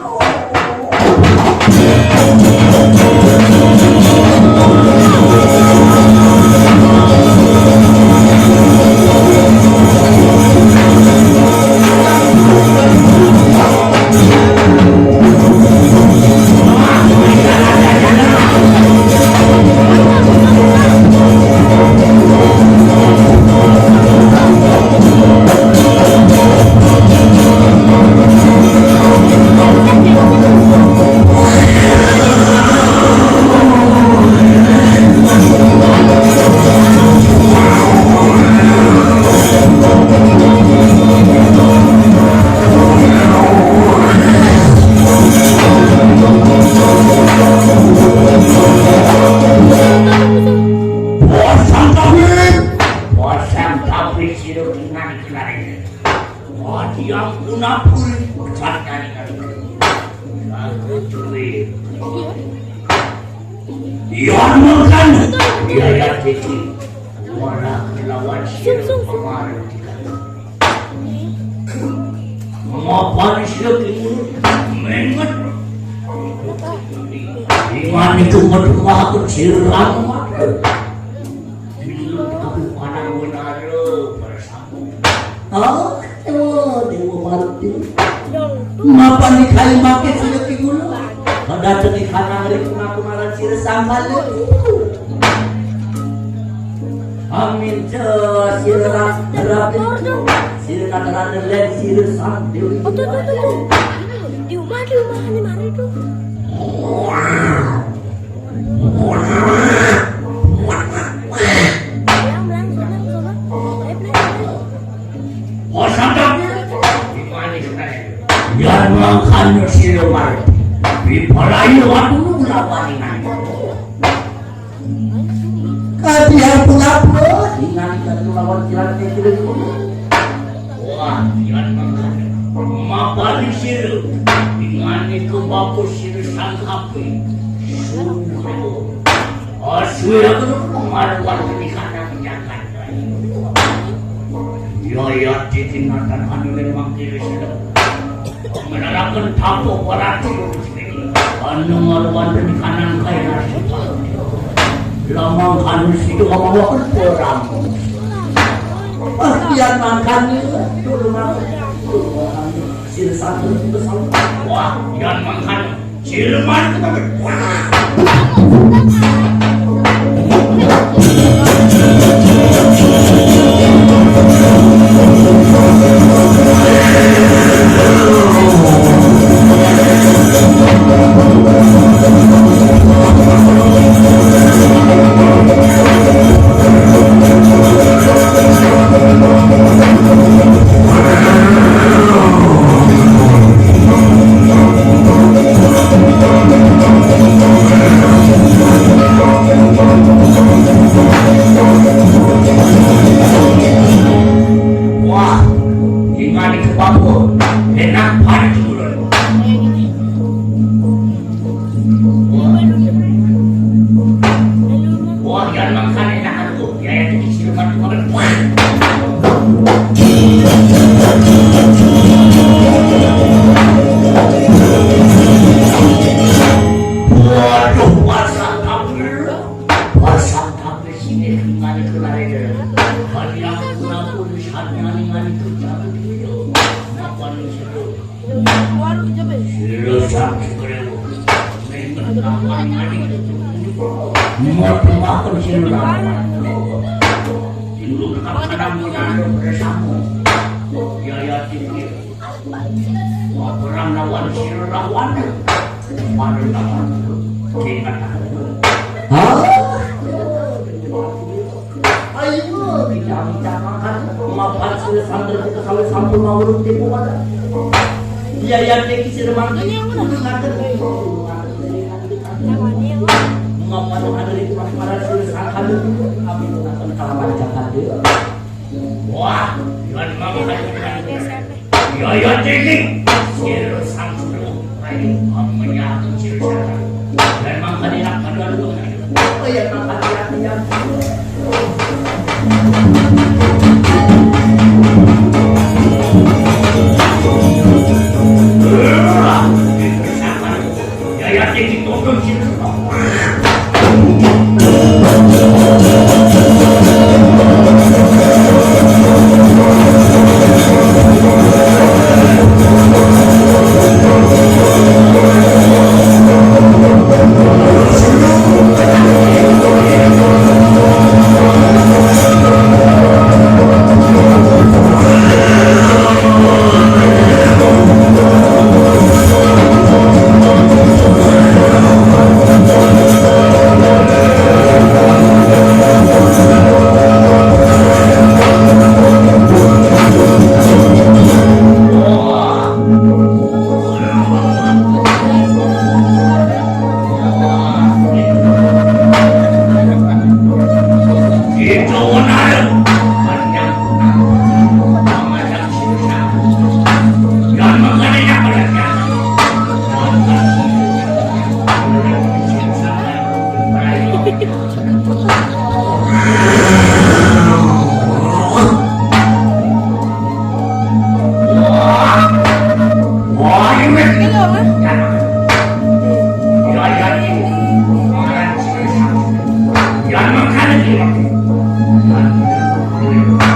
Yang punapuri, pecat dari kami. Aku duit. Yang makan, biaya tinggi. Wala kelawan sira kemarin. Mapan sira kini menget. Iman itu metu aku sira. Dulu aku panang menara bersama. Oh, oh, Dewa Marti. Mapan dikai make sira kini. Pada tadi kanang ri kuna kumaran sira sangkal. Amin, sira rapi. Sira kataran dan sira sang dewi. Oh, tuh, tuh, tuh, tuh. Di rumah, di rumah, di mana itu? Belang, belang, belang, belang. Ayo, belang. Osana, di mana sebenarnya? Yan mangkana sira mati. Di balai waktu lawan dengan. Kadian punapa? Ingan ikan lawan kiran kecil. Wah, yan mangkana. Mapani sira. Ingan iku bagus sira sang api. Suruh. Oh, suwe aku tuh kemarin waktu di sana menjaga. Ya, ya, titi natan anu ning mangkiri sira. Meneraken tapo warati. Anu ngaruan di kanan kaya nasi. Lamang kanu situ ngomong perang. Bastian mangkane dulu mangkane. Sira satu itu sama. Wah, yan mangkane. Siluman itu. Wah. Wah, ingat itu, Pak. Enak banget itu, Lon. Wah, yan mangkane enak aku. Ya, ya, iki siluman aku. Waduh, pasang kabel. Pasang kabel sini kembali ke lari. Hanya aku pun bisa nyanyi-nyanyi tuh jatuh dulu. Apa nih, Siro? Siro sang Sugriwo. Menten kapan nganti. Mboten wonten sira lawan. Dulu kapan menandu bersama. Yaya tinggi. Perang lawan sira lawan. Pada lawan. Ingat. Hah? Ayo, tidak, tidak makan. Mapan sila santer kita kalau sampun mau urut tempo pada. Iya, iya, dia kisir mangga. Ini yang mana? Mapan ada itu, mapan sila santer itu. Kami gunakan kalaman jangan dia. Wah, dengan mangga. Yaya tinggi. Sira sang guru. Ayo, menyatu sira sang. Dan mangkane nak padha lu. Kaya mangkane yang Yaya tinggi tundun sira.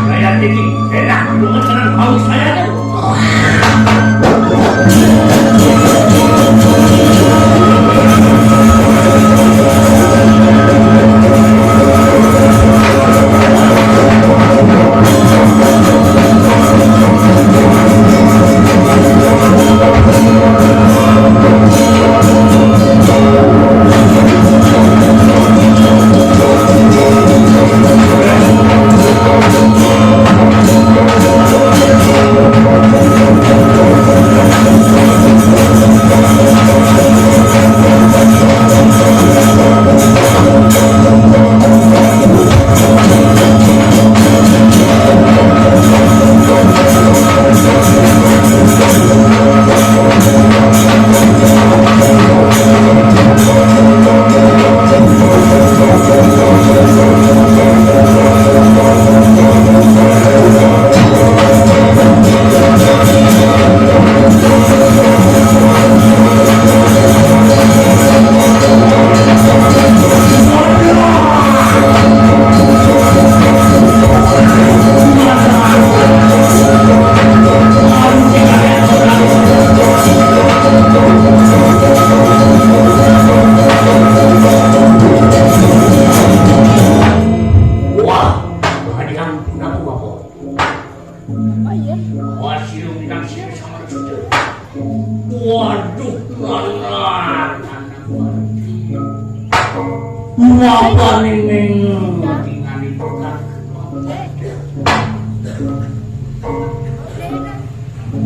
Saya tinggi, enak, bukan senang haus saya tuh. Wah, hadiang pun aku apa? Apa ya? Wah, siung nang siung sama sudah. Waduh, mana? Ngapa ning ning? Tingani pekat.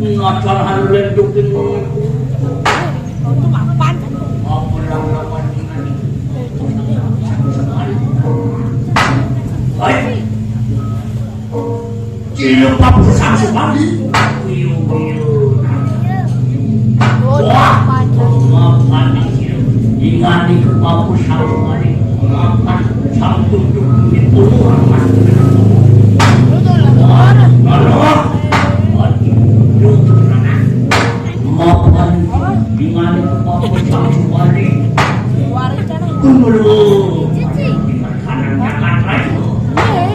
Ngajar halulen dukin. Itu mapan. Apa lang lawan tingani? Hai. Ciluk papu sang Supandi. Wah, mapan nih, Ciluk. Ingat nih ke papu sang Supandi. Mapan sang tunduk di puluh amat. Wah, wah. Mapan ingat nih ke papu sang Supandi. Tunggu dulu. Kanan jagat lain.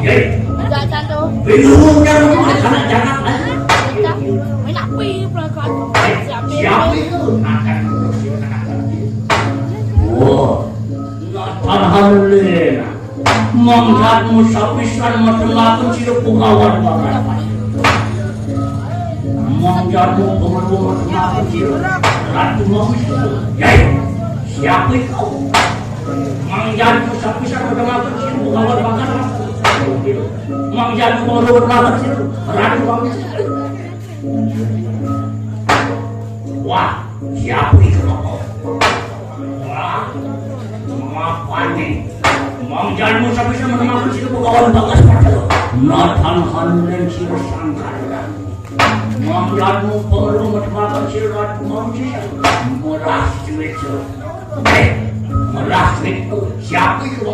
Hei. Jajan tuh. Bingung yang mana sana jangan. Main api, pelakon. Siapa itu? Akan Wah, alhamdulillah. Mangkat musapisan matemaken sira Pungawan bakal. Mangkat mu pengeru matemaken sira Ratu Mawisnu. Yai, siapa itu? Mangkat musapisan matemaken sira Pungawan bakal. Mangkat mu pengeru matemaken sira Ratu Mawisnu. Wah, siapa itu? Wah, mapan nih? Mangkat musapisan matemaken sira Pungawan bakal. Natan hanulen sira sangkar. Mangkat mu pengeru matemaken sira Ratu Mawisnu. Murah duit, sira. Eh, merah itu siapa itu?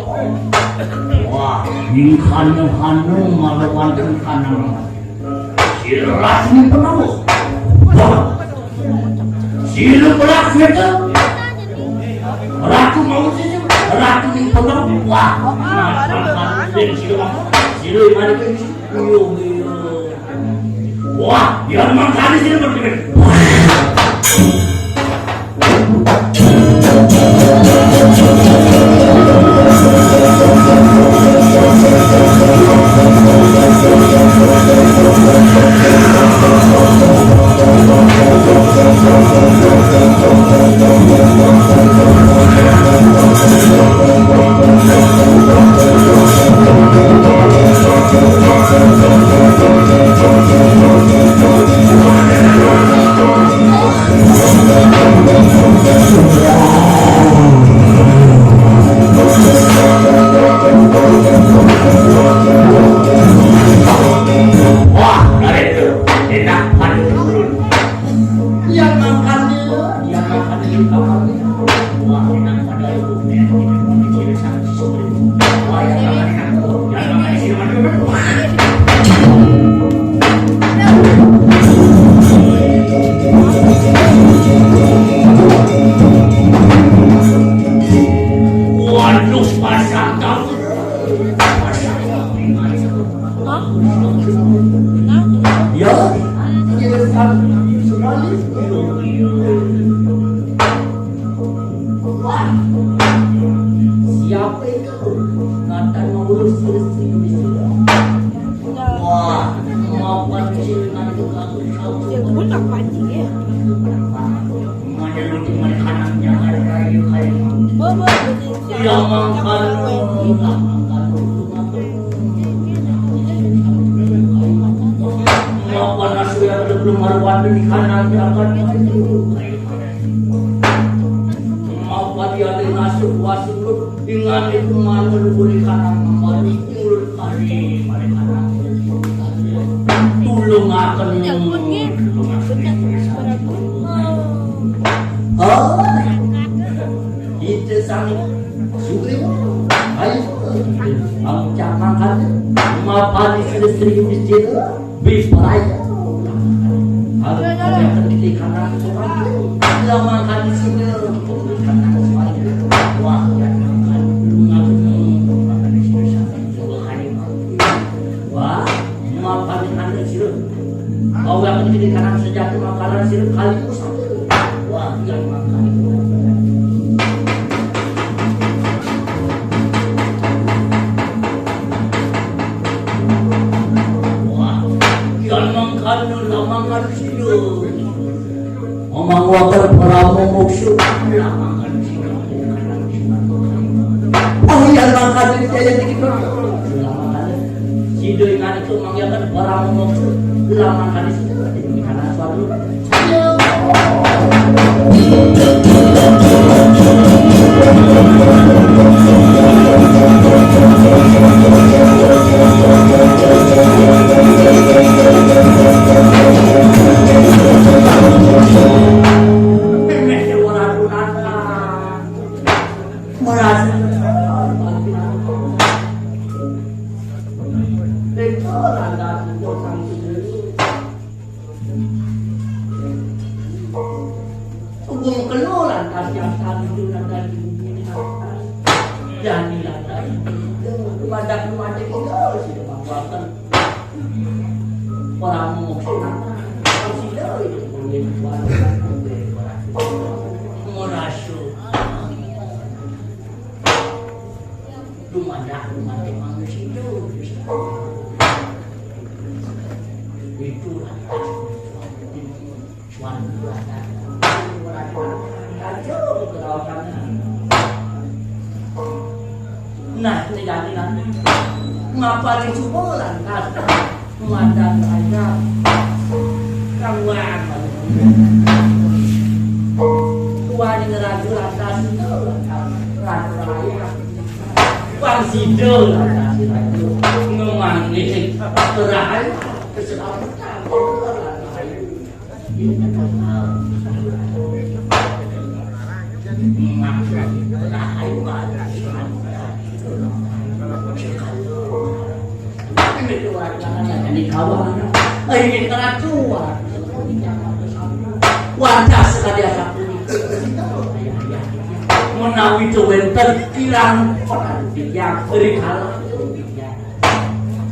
Wah, ning hanu-hanu malu wonten kanang. Sira ning penawa. Wah. Sira merah itu. Ratu mau sih, ratu ning penawa. Wah. Sira, sira mari. Wah, ya mangkane sira berdiri. Sekali. Wah, siapa itu? Nathan mengurus istri Yudhistira. Wah, mau pancing dengan tukang. Dia guna pancing, ya. Mana lu di mana kanannya ada kayu-kayu. Bobo, dia makan. Dia makan. Mau panas ya, belum maruan di kanannya ada kayu-kayu. Apa dia nasuh wasulut dengan itu manul kulit kanang mambalik mulut kali, kali kanang. Tulung akan yang tulung akan. Oh, itu sami. Sugriwa, ayo, kamu cakap kan? Mapani sudah seribu masjid. Bipraya. Kalau kau yang pendidikan langsung, lama kan di sini. Wah, ya, kan. Wah, makan kan di sini. Kau yang pendidikan sejati makanan sini kali itu satu. Wah, yang makan. Wah, yan mangkano, lamang kano sino. Mamang wakal paramo mokso, lamang kano sino. Oh, yan mangkano, yan dikit. Lamang kano. Sino yan ito, mangyakan paramo mokso, lamang kano sino. Kanan suatu. Hukum kelo lantas yang satu itu lantas dihubungi lantas. Jadi lantas itu, kepada keluarga kita, sudah maafkan. Orang mokso lantas, orang sida itu boleh buat. Merasa. Dumadak, dumadak manusia itu. Itu lantas. Nah, terjadi nanti. Ngapa dicoba lantas? Mandan raja. Kawan. Tuan yang raja lantas itu. Raja raya. Bang Sido lantas itu. Ngemanggil. Raja. Keselamatan. Ini kawan, ini keracuan. Wadah sekali aku. Menawi itu wenten kirang. Yang beri kalah.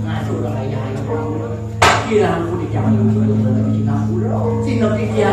Ngatur raya. Kirang pun dijamin. Sinampura. Sinampura.